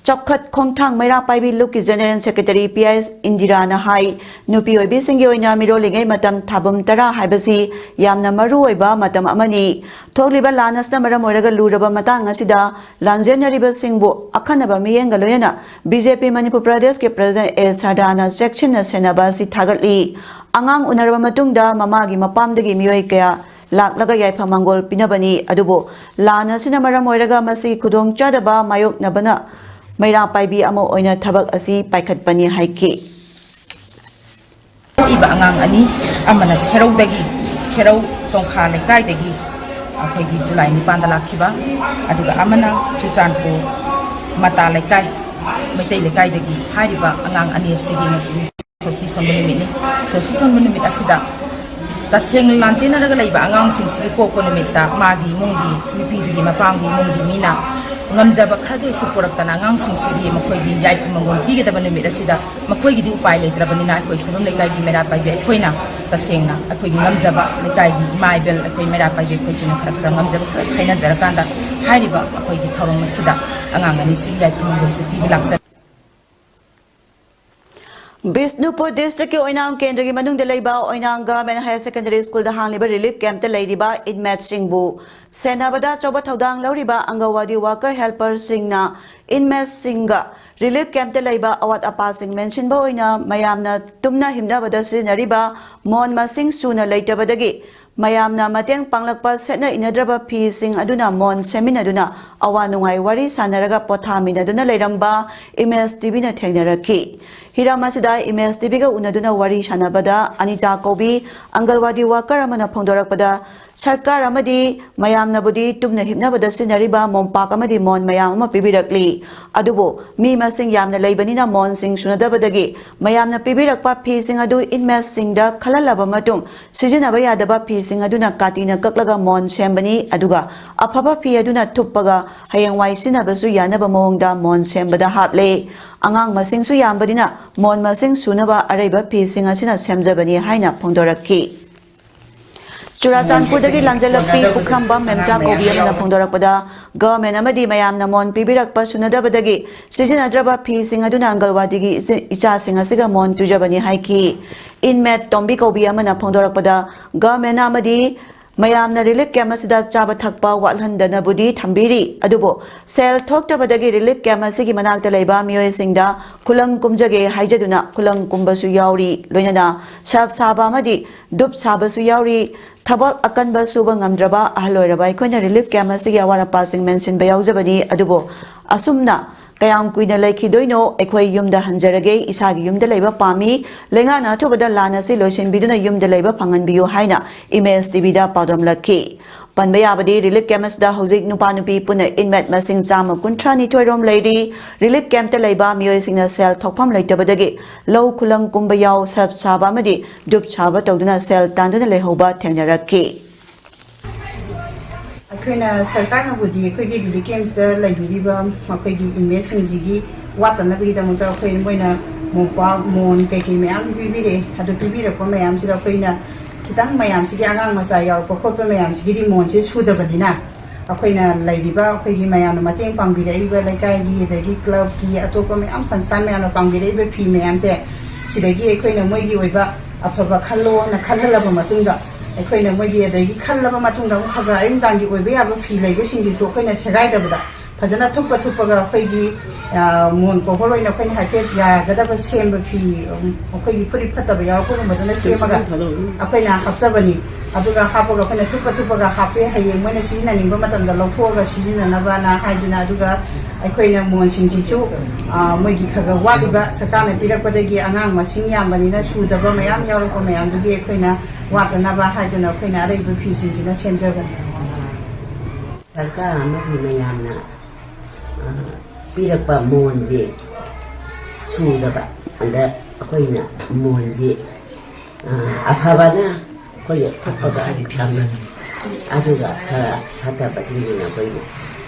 ꯆꯥꯎꯈꯠ ꯈꯣꯡꯊꯥꯡ ꯃꯩꯔꯥ ꯄꯥꯏꯕꯤ ꯂꯨꯞꯀꯤ General Secretary ꯄꯤ ꯑꯥꯏ ꯏꯟꯗꯤꯔꯥꯅ ꯍꯥꯏ, ꯅꯨꯄꯤ ꯑꯣꯏꯕꯤꯁꯤꯡꯒꯤ ꯑꯣꯏꯅ ꯃꯤꯔꯣꯜꯂꯤꯉꯩ ꯃꯇꯝ ꯊꯥꯕꯝ ꯇꯔꯥ ꯍꯥꯏꯕꯁꯤ ꯌꯥꯝꯅ ꯃꯔꯨ ꯑꯣꯏꯕ ꯃꯇꯝ ꯑꯃꯅꯤ꯫ ꯊꯣꯛꯂꯤꯕ ꯂꯥꯟ ꯑꯁꯤꯅ ꯃꯔꯝ ꯑꯣꯏꯔꯒ ꯂꯨꯔꯕ ꯃꯇꯥꯡ ꯑꯁꯤꯗ ꯂꯥꯟꯖꯦꯟꯅꯔꯤꯕꯁꯤꯡꯕꯨ ꯑꯈꯟꯅꯕ ꯃꯤꯠꯌꯦꯡꯒ ꯂꯣꯏꯅꯅ BJP ꯃꯅꯤꯄꯨꯔ ꯄ꯭ꯔꯗꯦꯁꯀꯤ President ꯑꯦ ꯁꯔꯗꯥꯅ ꯆꯦꯛꯁꯤꯟꯅ ꯁꯦꯟꯅꯕ ꯑꯁꯤ ꯊꯥꯒꯠꯂꯤ꯫ ꯑꯉꯥꯡ ꯎꯅꯔꯕ ꯃꯇꯨꯡꯗ ꯃꯃꯥꯒꯤ ꯃꯄꯥꯝꯗꯒꯤ ꯃꯤꯑꯣꯏ ꯀꯌꯥ ꯂꯥꯛꯂꯒ ꯌꯥꯏꯐ ꯃꯪꯒꯣꯜ ꯄꯤꯅꯕꯅꯤ꯫ ꯑꯗꯨꯕꯨ ꯂꯥꯟ ꯑꯁꯤꯅ ꯃꯔꯝ ꯑꯣꯏꯔꯒ ꯃꯁꯤꯒꯤ ꯈꯨꯗꯣꯡꯆꯥꯗꯕ ꯃꯥꯌꯣꯛꯅꯕꯅ ꯃꯩꯔꯥ ꯄꯥꯏꯕꯤ ꯑꯃ ꯑꯣꯏꯅ ꯊꯕꯛ ꯑꯁꯤ ꯄꯥꯏꯈꯠꯄꯅꯤ ꯍꯥꯏꯈꯤ꯫ ꯄꯣꯛꯏꯕ ꯑꯉꯥꯡ ꯑꯅꯤ, ꯑꯃꯅ ꯁꯦꯔꯧꯗꯒꯤ, ꯁꯦꯔꯧ ꯇꯣꯡꯈꯥ ꯂꯩꯀꯥꯏꯗꯒꯤ ꯑꯩꯈꯣꯏꯒꯤ ꯖꯨꯂꯥꯏ ꯅꯤꯄꯥꯟꯗ ꯂꯥꯛꯈꯤꯕ, ꯑꯗꯨꯒ ꯑꯃꯅ ꯆꯨꯔꯆꯥꯟꯄꯨꯔ ꯃꯇꯥ ꯂꯩꯀꯥꯏ, ꯃꯩꯇꯩ ꯂꯩꯀꯥꯏꯗꯒꯤ꯫ ꯍꯥꯏꯔꯤꯕ ꯑꯉꯥꯡ ꯑꯅꯤ ꯑꯁꯤꯒꯤ ꯉꯁꯤ ꯁꯣꯁꯇꯤ ꯁꯣꯟꯕ ꯅꯨꯃꯤꯠꯅꯤ꯫ ꯁꯣꯁꯇꯤ ꯁꯣꯟꯕ ꯅꯨꯃꯤꯠ ꯑꯁꯤꯗ ꯇꯁꯦꯡꯅ ꯂꯥꯟꯖꯦꯟꯅꯔꯒ ꯂꯩꯕ ꯑꯉꯥꯡꯁꯤꯡꯁꯤꯒꯤ ꯄꯣꯛꯄ ꯅꯨꯃꯤꯠꯇ ꯃꯥꯒꯤ ꯏꯃꯨꯡꯒꯤ, ꯅꯨꯄꯤꯗꯨꯒꯤ ꯃꯄꯥꯝꯒꯤ ꯏꯃꯨꯡꯒꯤ ꯃꯤꯅ ꯉꯝꯖꯕ ꯈꯔꯗ ꯑꯣꯏꯁꯨ ꯄꯨꯔꯛꯇꯅ ꯑꯉꯥꯡꯁꯤꯡꯁꯤꯒꯤ ꯃꯈꯣꯏꯒꯤ ꯌꯥꯏꯐ ꯃꯪꯒꯣꯜ ꯄꯤꯒꯗꯕ ꯅꯨꯃꯤꯠ ꯑꯁꯤꯗ ꯃꯈꯣꯏꯒꯤꯗꯤ ꯎꯄꯥꯏ ꯂꯩꯇ꯭ꯔꯕꯅꯤꯅ ꯑꯩꯈꯣꯏ ꯁꯣꯏꯕꯝ ꯂꯩꯀꯥꯏꯒꯤ ꯃꯩꯔꯥ ꯄꯥꯏꯕꯤ ꯑꯩꯈꯣꯏꯅ ꯇꯁꯦꯡꯅ ꯑꯩꯈꯣꯏꯒꯤ ꯉꯝꯖꯕ, ꯂꯩꯀꯥꯏꯒꯤ ꯏꯃꯥ ꯏꯕꯦꯜ ꯑꯩꯈꯣꯏ ꯃꯩꯔꯥ ꯄꯥꯏꯕꯤ ꯑꯩꯈꯣꯏꯁꯤꯅ ꯈꯔ ꯈꯔ ꯉꯝꯖꯕ ꯈꯔ ꯈꯥꯏꯅꯖꯔꯀꯥꯟꯗ ꯍꯥꯏꯔꯤꯕ ꯑꯩꯈꯣꯏꯒꯤ ꯊꯧꯔꯝ ꯑꯁꯤꯗ ꯑꯉꯥꯡ ꯑꯅꯤꯁꯤ ꯌꯥꯏꯐ ꯃꯪꯒꯣꯜꯁꯦ ꯄꯤꯕ ꯂꯥꯛꯆꯔꯤ꯫ ꯕꯤꯁꯅꯨꯄꯨꯔ ꯗꯤꯁꯇ꯭ꯔꯤꯛꯀꯤ ꯑꯣꯏꯅꯥꯝ ꯀꯦꯟꯗ꯭ꯔꯒꯤ ꯃꯅꯨꯡꯗ ꯂꯩꯕ ꯑꯣꯏꯅꯥꯝ ꯒꯚꯔꯟꯃꯦꯟꯠ ꯍꯥꯌꯔ ꯁꯦꯀꯦꯟꯗꯔꯤ ꯁ꯭ꯀꯨꯜꯗ ꯍꯥꯡꯂꯤꯕ ꯔꯤꯂꯤꯐ ꯀꯦꯝꯞꯇ ꯂꯩꯔꯤꯕ ꯏꯟꯃꯦꯠꯁꯤꯡꯕꯨ ꯁꯦꯟꯅꯕꯗ ꯑꯆꯧꯕ ꯊꯧꯗꯥꯡ ꯂꯧꯔꯤꯕ ꯑꯪꯒꯟꯋꯥꯗꯤ ꯋꯥꯀꯔ ꯍꯦꯜꯄꯔꯁꯤꯡꯅ ꯏꯟꯃꯦꯠꯁꯤꯡꯒ ꯔꯤꯂꯤꯐ ꯀꯦꯝꯞꯇ ꯂꯩꯕ ꯑꯋꯥꯠ ꯑꯄꯥꯁꯤꯡ ꯃꯦꯟꯁꯤꯟꯕ ꯑꯣꯏꯅ ꯃꯌꯥꯝꯅ ꯇꯨꯝꯅ ꯍꯤꯞꯅꯕꯗ ꯁꯤꯖꯤꯟꯅꯔꯤꯕ ꯃꯣꯟ ꯃꯁꯤꯡ ꯁꯨꯅ ꯂꯩꯇꯕꯗꯒꯤ ꯃꯌꯥꯝꯅ ꯃꯇꯦꯡ ꯄꯥꯡꯂꯛꯄ ꯁꯦꯠꯅ ꯏꯟꯅꯗ꯭ꯔꯕ ꯐꯤꯁꯤꯡ ꯑꯗꯨꯅ ꯃꯣꯟ ꯁꯦꯝꯃꯤꯟꯅꯗꯨꯅ ꯑꯋꯥ ꯅꯨꯡꯉꯥꯏ ꯋꯥꯔꯤ ꯁꯥꯟꯅꯔꯒ ꯄꯣꯊꯥꯃꯤꯟꯅꯗꯨꯅ ꯂꯩꯔꯝꯕ ꯏꯃꯦꯖ ꯇꯤꯚꯤꯅ ꯊꯦꯡꯅꯔꯛꯈꯤ꯫ ꯍꯤꯔꯝ ꯑꯁꯤꯗ ꯏꯃꯦꯖ ꯇꯤꯚꯤꯒ ꯎꯅꯗꯨꯅ ꯋꯥꯔꯤ ꯁꯥꯟꯅꯕꯗ ꯑꯅꯤꯇꯥ ꯀꯧꯕꯤ ꯑꯪꯒꯜꯋꯥꯗꯤ ꯋꯥꯀꯔ ꯑꯃꯅ ꯐꯣꯡꯗꯣꯔꯛꯄꯗ, ꯁꯔꯀꯥꯔ ꯑꯃꯗꯤ ꯃꯌꯥꯝꯅꯕꯨꯗꯤ ꯇꯨꯝꯅ ꯍꯤꯞꯅꯕꯗ ꯁꯤꯖꯤꯟꯅꯔꯤꯕ ꯃꯣꯝꯄꯥꯛ ꯑꯃꯗꯤ ꯃꯣꯟ ꯃꯌꯥꯝ ꯑꯃ ꯄꯤꯕꯤꯔꯛꯂꯤ꯫ ꯑꯗꯨꯕꯨ ꯃꯤ ꯃꯁꯤꯡ ꯌꯥꯝꯅ ꯂꯩꯕꯅꯤꯅ ꯃꯣꯟꯁꯤꯡ ꯁꯨꯅꯗꯕꯗꯒꯤ ꯃꯌꯥꯝꯅ ꯄꯤꯕꯤꯔꯛꯄ ꯐꯤꯁꯤꯡ ꯑꯗꯨ ꯏꯟꯃꯦꯠꯁꯤꯡꯗ ꯈꯜꯍꯜꯂꯕ ꯃꯇꯨꯡ ꯁꯤꯖꯤꯟꯅꯕ ꯌꯥꯗꯕ ꯐꯤꯁꯤꯡ ꯑꯗꯨꯅ ꯀꯥꯇꯤꯅ ꯀꯛꯂꯒ ꯃꯣꯟ ꯁꯦꯝꯕꯅꯤ꯫ ꯑꯗꯨꯒ ꯑꯐꯕ ꯐꯤ ꯑꯗꯨꯅ ꯊꯨꯞꯄꯒ ꯍꯌꯦꯡꯋꯥꯏ ꯁꯤꯖꯤꯟꯅꯕꯁꯨ ꯌꯥꯅꯕ ꯃꯑꯣꯡꯗ ꯃꯣꯟ ꯁꯦꯝꯕꯗ ꯍꯥꯞꯂꯦ꯫ ꯑꯉꯥꯡ ꯃꯁꯤꯡꯁꯨ ꯌꯥꯝꯕꯅꯤꯅ ꯃꯣꯟ ꯃꯁꯤꯡ ꯁꯨꯅꯕ ꯑꯔꯩꯕ ꯐꯤꯁꯤꯡ ꯑꯁꯤꯅ ꯁꯦꯝꯖꯕꯅꯤ ꯍꯥꯏꯅ ꯐꯣꯡꯗꯣꯔꯛꯈꯤ꯫ ꯆꯨꯔꯥꯆꯥꯟꯄꯨꯔꯗꯒꯤ ꯂꯥꯟꯖꯦꯜꯂꯛꯄꯤ ꯄꯨꯈ꯭ꯔꯝꯕꯝ ꯃꯦꯝꯆꯥ ꯀꯧꯕꯤ ꯑꯃꯅ ꯐꯣꯡꯗꯣꯔꯛꯄꯗ, ꯒꯚꯔꯟꯃꯦꯟꯠ ꯑꯃꯗꯤ ꯃꯌꯥꯝꯅ ꯃꯣꯟ ꯄꯤꯕꯤꯔꯛꯄ ꯁꯨꯅꯗꯕꯗꯒꯤ ꯁꯤꯖꯤꯟꯅꯗ꯭ꯔꯕ ꯐꯤꯁꯤꯡ ꯑꯗꯨꯅ ꯑꯪꯒꯜꯋꯥꯗꯤꯒꯤ ꯏꯆꯦ-, ꯏꯆꯥꯁꯤꯡ ꯑꯁꯤꯒ ꯃꯣꯟ ꯇꯨꯖꯕꯅꯤ ꯍꯥꯏꯈꯤ꯫ ꯏꯟꯃꯦꯠ ꯇꯣꯝꯕꯤ ꯀꯧꯕꯤ ꯑꯃꯅ ꯐꯣꯡꯗꯣꯔꯛꯄꯗ, ꯒꯚꯔꯟꯃꯦꯟꯠ ꯑꯃꯗꯤ ꯃꯌꯥꯝꯅ ꯔꯤꯂꯤꯐ ꯀꯦꯝꯞ ꯑꯁꯤꯗ ꯆꯥꯕ ꯊꯛꯄ ꯋꯥꯠꯍꯟꯗꯅꯕꯨꯗꯤ ꯊꯝꯕꯤꯔꯤ, ꯑꯗꯨꯕꯨ ꯁꯦꯜ ꯊꯣꯛꯇꯕꯗꯒꯤ ꯔꯤꯂꯤꯐ ꯀꯦꯝꯞ ꯑꯁꯤꯒꯤ ꯃꯅꯥꯛꯇ ꯂꯩꯕ ꯃꯤꯑꯣꯏꯁꯤꯡꯗ ꯈꯨꯂꯪ ꯀꯨꯝꯖꯒꯦ ꯍꯥꯏꯖꯗꯨꯅ ꯈꯨꯂꯪ ꯀꯨꯝꯕꯁꯨ ꯌꯥꯎꯔꯤ꯫ ꯂꯣꯏꯅꯅ ꯁꯔꯞ ꯁꯥꯕ ꯑꯃꯗꯤ ꯙꯨꯞ ꯁꯥꯕꯁꯨ ꯌꯥꯎꯔꯤ꯫ ꯊꯕꯛ ꯑꯀꯟꯕ ꯁꯨꯕ ꯉꯝꯗ꯭ꯔꯕ ꯑꯍꯜ ꯑꯣꯏꯔꯕ ꯑꯩꯈꯣꯏꯅ ꯔꯤꯂꯤꯐ ꯀꯦꯝꯞ ꯑꯁꯤꯒꯤ ꯑꯋꯥꯠ ꯑꯄꯥꯁꯤꯡ ꯃꯦꯟꯁꯤꯟꯕ ꯌꯥꯎꯖꯕꯅꯤ, ꯑꯗꯨꯕꯨ ꯑꯁꯨꯝꯅ ꯀꯌꯥꯝ ꯀꯨꯏꯅ ꯂꯩꯈꯤꯗꯣꯏꯅꯣ? ꯑꯩꯈꯣꯏ ꯌꯨꯝꯗ ꯍꯟꯖꯔꯒꯦ, ꯏꯁꯥꯒꯤ ꯌꯨꯝꯗ ꯂꯩꯕ ꯄꯥꯝꯃꯤ, ꯂꯩꯉꯥꯛꯅ ꯑꯊꯨꯕꯗ ꯂꯥꯟ ꯑꯁꯤ ꯂꯣꯏꯁꯤꯟꯕꯤꯗꯨꯅ ꯌꯨꯝꯗ ꯂꯩꯕ ꯐꯪꯍꯟꯕꯤꯌꯨ ꯍꯥꯏꯅ ꯏꯃꯦꯖ ꯇꯤꯚꯤꯗ ꯄꯥꯎꯗꯝꯂꯛꯈꯤ꯫ ꯄꯟꯕ ꯌꯥꯕꯗꯤ, ꯔꯤꯂꯤꯐ ꯀꯦꯝꯞ ꯑꯁꯤꯗ ꯍꯧꯖꯤꯛ ꯅꯨꯄꯥ ꯅꯨꯄꯤ ꯄꯨꯟꯅ ꯏꯟꯃꯦꯠ ꯃꯁꯤꯡ ꯆꯥꯝꯃ ꯀꯨꯟꯊ꯭ꯔꯥ ꯅꯤꯊꯣꯏ ꯔꯣꯝ ꯂꯩꯔꯤ꯫ ꯔꯤꯂꯤꯐ ꯀꯦꯝꯞꯇ ꯂꯩꯕ ꯃꯤꯑꯣꯏꯁꯤꯡꯅ ꯁꯦꯜ ꯊꯣꯛꯐꯝ ꯂꯩꯇꯕꯗꯒꯤ ꯂꯧ ꯈꯨꯂꯪ ꯀꯨꯝꯕ ꯌꯥꯎ, ꯁꯔꯞ ꯁꯥꯕ ꯑꯃꯗꯤ ꯙꯨꯞ ꯁꯥꯕ ꯇꯧꯗꯨꯅ ꯁꯦꯜ ꯇꯥꯟꯗꯨꯅ ꯂꯩꯍꯧꯕ ꯊꯦꯡꯅꯔꯛꯈꯤ꯫ ꯑꯩꯈꯣꯏꯅ ꯁꯔꯀꯥꯔꯅꯕꯨꯗꯤ ꯑꯩꯈꯣꯏꯒꯤ ꯔꯤꯂꯤꯐ ꯀꯦꯝꯞꯁꯤꯗ ꯂꯩꯕꯤꯔꯤꯕ ꯃꯈꯣꯏꯒꯤ ꯏꯟꯃꯦꯠꯁꯤꯡꯁꯤꯒꯤ ꯋꯥꯠꯇꯅꯕꯒꯤꯗꯃꯛꯇ ꯑꯩꯈꯣꯏ ꯃꯣꯏꯅ ꯃꯣꯝꯄꯥꯛ, ꯃꯣꯟ ꯀꯩꯀꯩ ꯃꯌꯥꯝ ꯄꯤꯕꯤꯔꯛꯑꯦ꯫ ꯑꯗꯨ ꯄꯤꯕꯤꯔꯛꯄ ꯃꯌꯥꯝꯁꯤꯗ ꯑꯩꯈꯣꯏꯅ ꯈꯤꯇꯪ ꯃꯌꯥꯝꯁꯤꯒꯤ, ꯑꯉꯥꯡ ꯃꯆꯥ ꯌꯥꯎꯔꯛꯄ ꯈꯣꯠꯄ ꯃꯌꯥꯝꯁꯤꯒꯤꯗꯤ ꯃꯣꯟꯁꯦ ꯁꯨꯗꯕꯅꯤꯅ, ꯑꯩꯈꯣꯏꯅ ꯂꯩꯔꯤꯕ ꯑꯩꯈꯣꯏꯒꯤ ꯃꯌꯥꯝꯅ ꯃꯇꯦꯡ ꯄꯥꯡꯕꯤꯔꯛꯏꯕ ꯂꯩꯀꯥꯏꯒꯤ, ꯑꯗꯒꯤ ꯀ꯭ꯂꯕꯀꯤ, ꯑꯇꯣꯞꯄ ꯃꯌꯥꯝ ꯁꯪꯁꯊꯥꯟ ꯃꯌꯥꯝꯅ ꯄꯥꯡꯕꯤꯔꯛꯏꯕ ꯐꯤ ꯃꯌꯥꯝꯁꯦ, ꯁꯤꯗꯒꯤ ꯑꯩꯈꯣꯏꯅ ꯃꯣꯏꯒꯤ ꯑꯣꯏꯕ ꯑꯐꯕ ꯈꯜꯂꯣꯅ ꯈꯜꯍꯜꯂꯕ ꯃꯇꯨꯡꯗ, ꯑꯩꯈꯣꯏꯅ ꯃꯣꯏꯒꯤ ꯑꯗꯒꯤ ꯈꯜꯂꯕ ꯃꯇꯨꯡꯗ ꯑꯃꯨꯛ ꯈꯔ ꯈꯔ ꯑꯌꯨꯛ ꯅꯨꯡꯗꯥꯡꯒꯤ ꯑꯣꯏꯕ ꯌꯥꯕ ꯐꯤ ꯂꯩꯕꯁꯤꯡꯗꯨꯁꯨ ꯑꯩꯈꯣꯏꯅ ꯁꯦꯒꯥꯏꯗꯕꯗ ꯐꯖꯅ ꯊꯨꯞꯄ ꯊꯨꯞꯄꯒ ꯑꯩꯈꯣꯏꯒꯤ, ꯑ, ꯃꯣꯟ ꯀꯣꯚꯔ ꯑꯣꯏꯅ ꯑꯩꯈꯣꯏꯅ ꯍꯥꯏꯐꯦꯠ ꯌꯥꯒꯗꯕ ꯁꯦꯝꯕ ꯐꯤ, ꯎꯝ, ꯑꯩꯈꯣꯏꯒꯤ ꯐꯨꯔꯤꯠ ꯐꯠꯇꯕ ꯌꯥꯎꯔꯛꯄꯒꯨꯝꯕꯗꯨꯅ ꯁꯦꯝꯃꯒ ꯑꯩꯈꯣꯏꯅ ꯍꯥꯞꯆꯕꯅꯤ꯫ ꯑꯗꯨꯒ ꯍꯥꯞꯄꯒ ꯑꯩꯈꯣꯏꯅ ꯊꯨꯞꯄ ꯊꯨꯞꯄꯒ ꯍꯥꯞꯄꯦ, ꯍꯌꯦꯡ ꯃꯣꯏꯅ ꯁꯤꯖꯤꯟꯅꯅꯤꯡꯕ ꯃꯇꯝꯗ ꯂꯧꯊꯣꯛꯑꯒ ꯁꯤꯖꯤꯟꯅꯅꯕꯅ ꯍꯥꯏꯗꯨꯅ꯫ ꯑꯗꯨꯒ ꯑꯩꯈꯣꯏꯅ ꯃꯣꯟꯁꯤꯡꯁꯤꯁꯨ, ꯑ, ꯃꯣꯏꯒꯤ ꯈꯔ ꯈꯔ ꯋꯥꯠꯂꯤꯕ ꯁꯔꯀꯥꯔꯅ ꯄꯤꯔꯛꯄꯗꯒꯤ ꯑꯉꯥꯡ ꯃꯁꯤꯡ ꯌꯥꯝꯕꯅꯤꯅ ꯁꯨꯗꯕ ꯃꯌꯥꯝ ꯌꯥꯎꯔꯛꯄ ꯃꯌꯥꯝꯗꯨꯒꯤ ꯑꯩꯈꯣꯏꯅ ꯋꯥꯠꯇꯅꯕ ꯍꯥꯏꯗꯨꯅ ꯑꯩꯈꯣꯏꯅ ꯑꯔꯩꯕ ꯐꯤꯁꯤꯡꯁꯤꯅ ꯁꯦꯝꯖꯕꯅꯤ꯫ ꯁꯔꯀꯥꯔ ꯑꯃꯗꯤ ꯃꯌꯥꯝꯅ, ꯑ, ꯄꯤꯔꯛꯄ ꯃꯣꯟꯁꯦ ꯁꯨꯗꯕ, ꯑꯗ ꯑꯩꯈꯣꯏꯅ ꯃꯣꯟꯁꯦ, ꯑ, ꯑꯐꯕꯅ ꯑꯩꯈꯣꯏꯅ ꯊꯨꯞꯄꯒ ꯊꯝꯃꯤ꯫ ꯑꯗꯨꯒ ꯈꯔ ꯐꯠꯇꯕꯁꯤꯡꯗꯨꯅ ꯑꯩꯈꯣꯏꯅ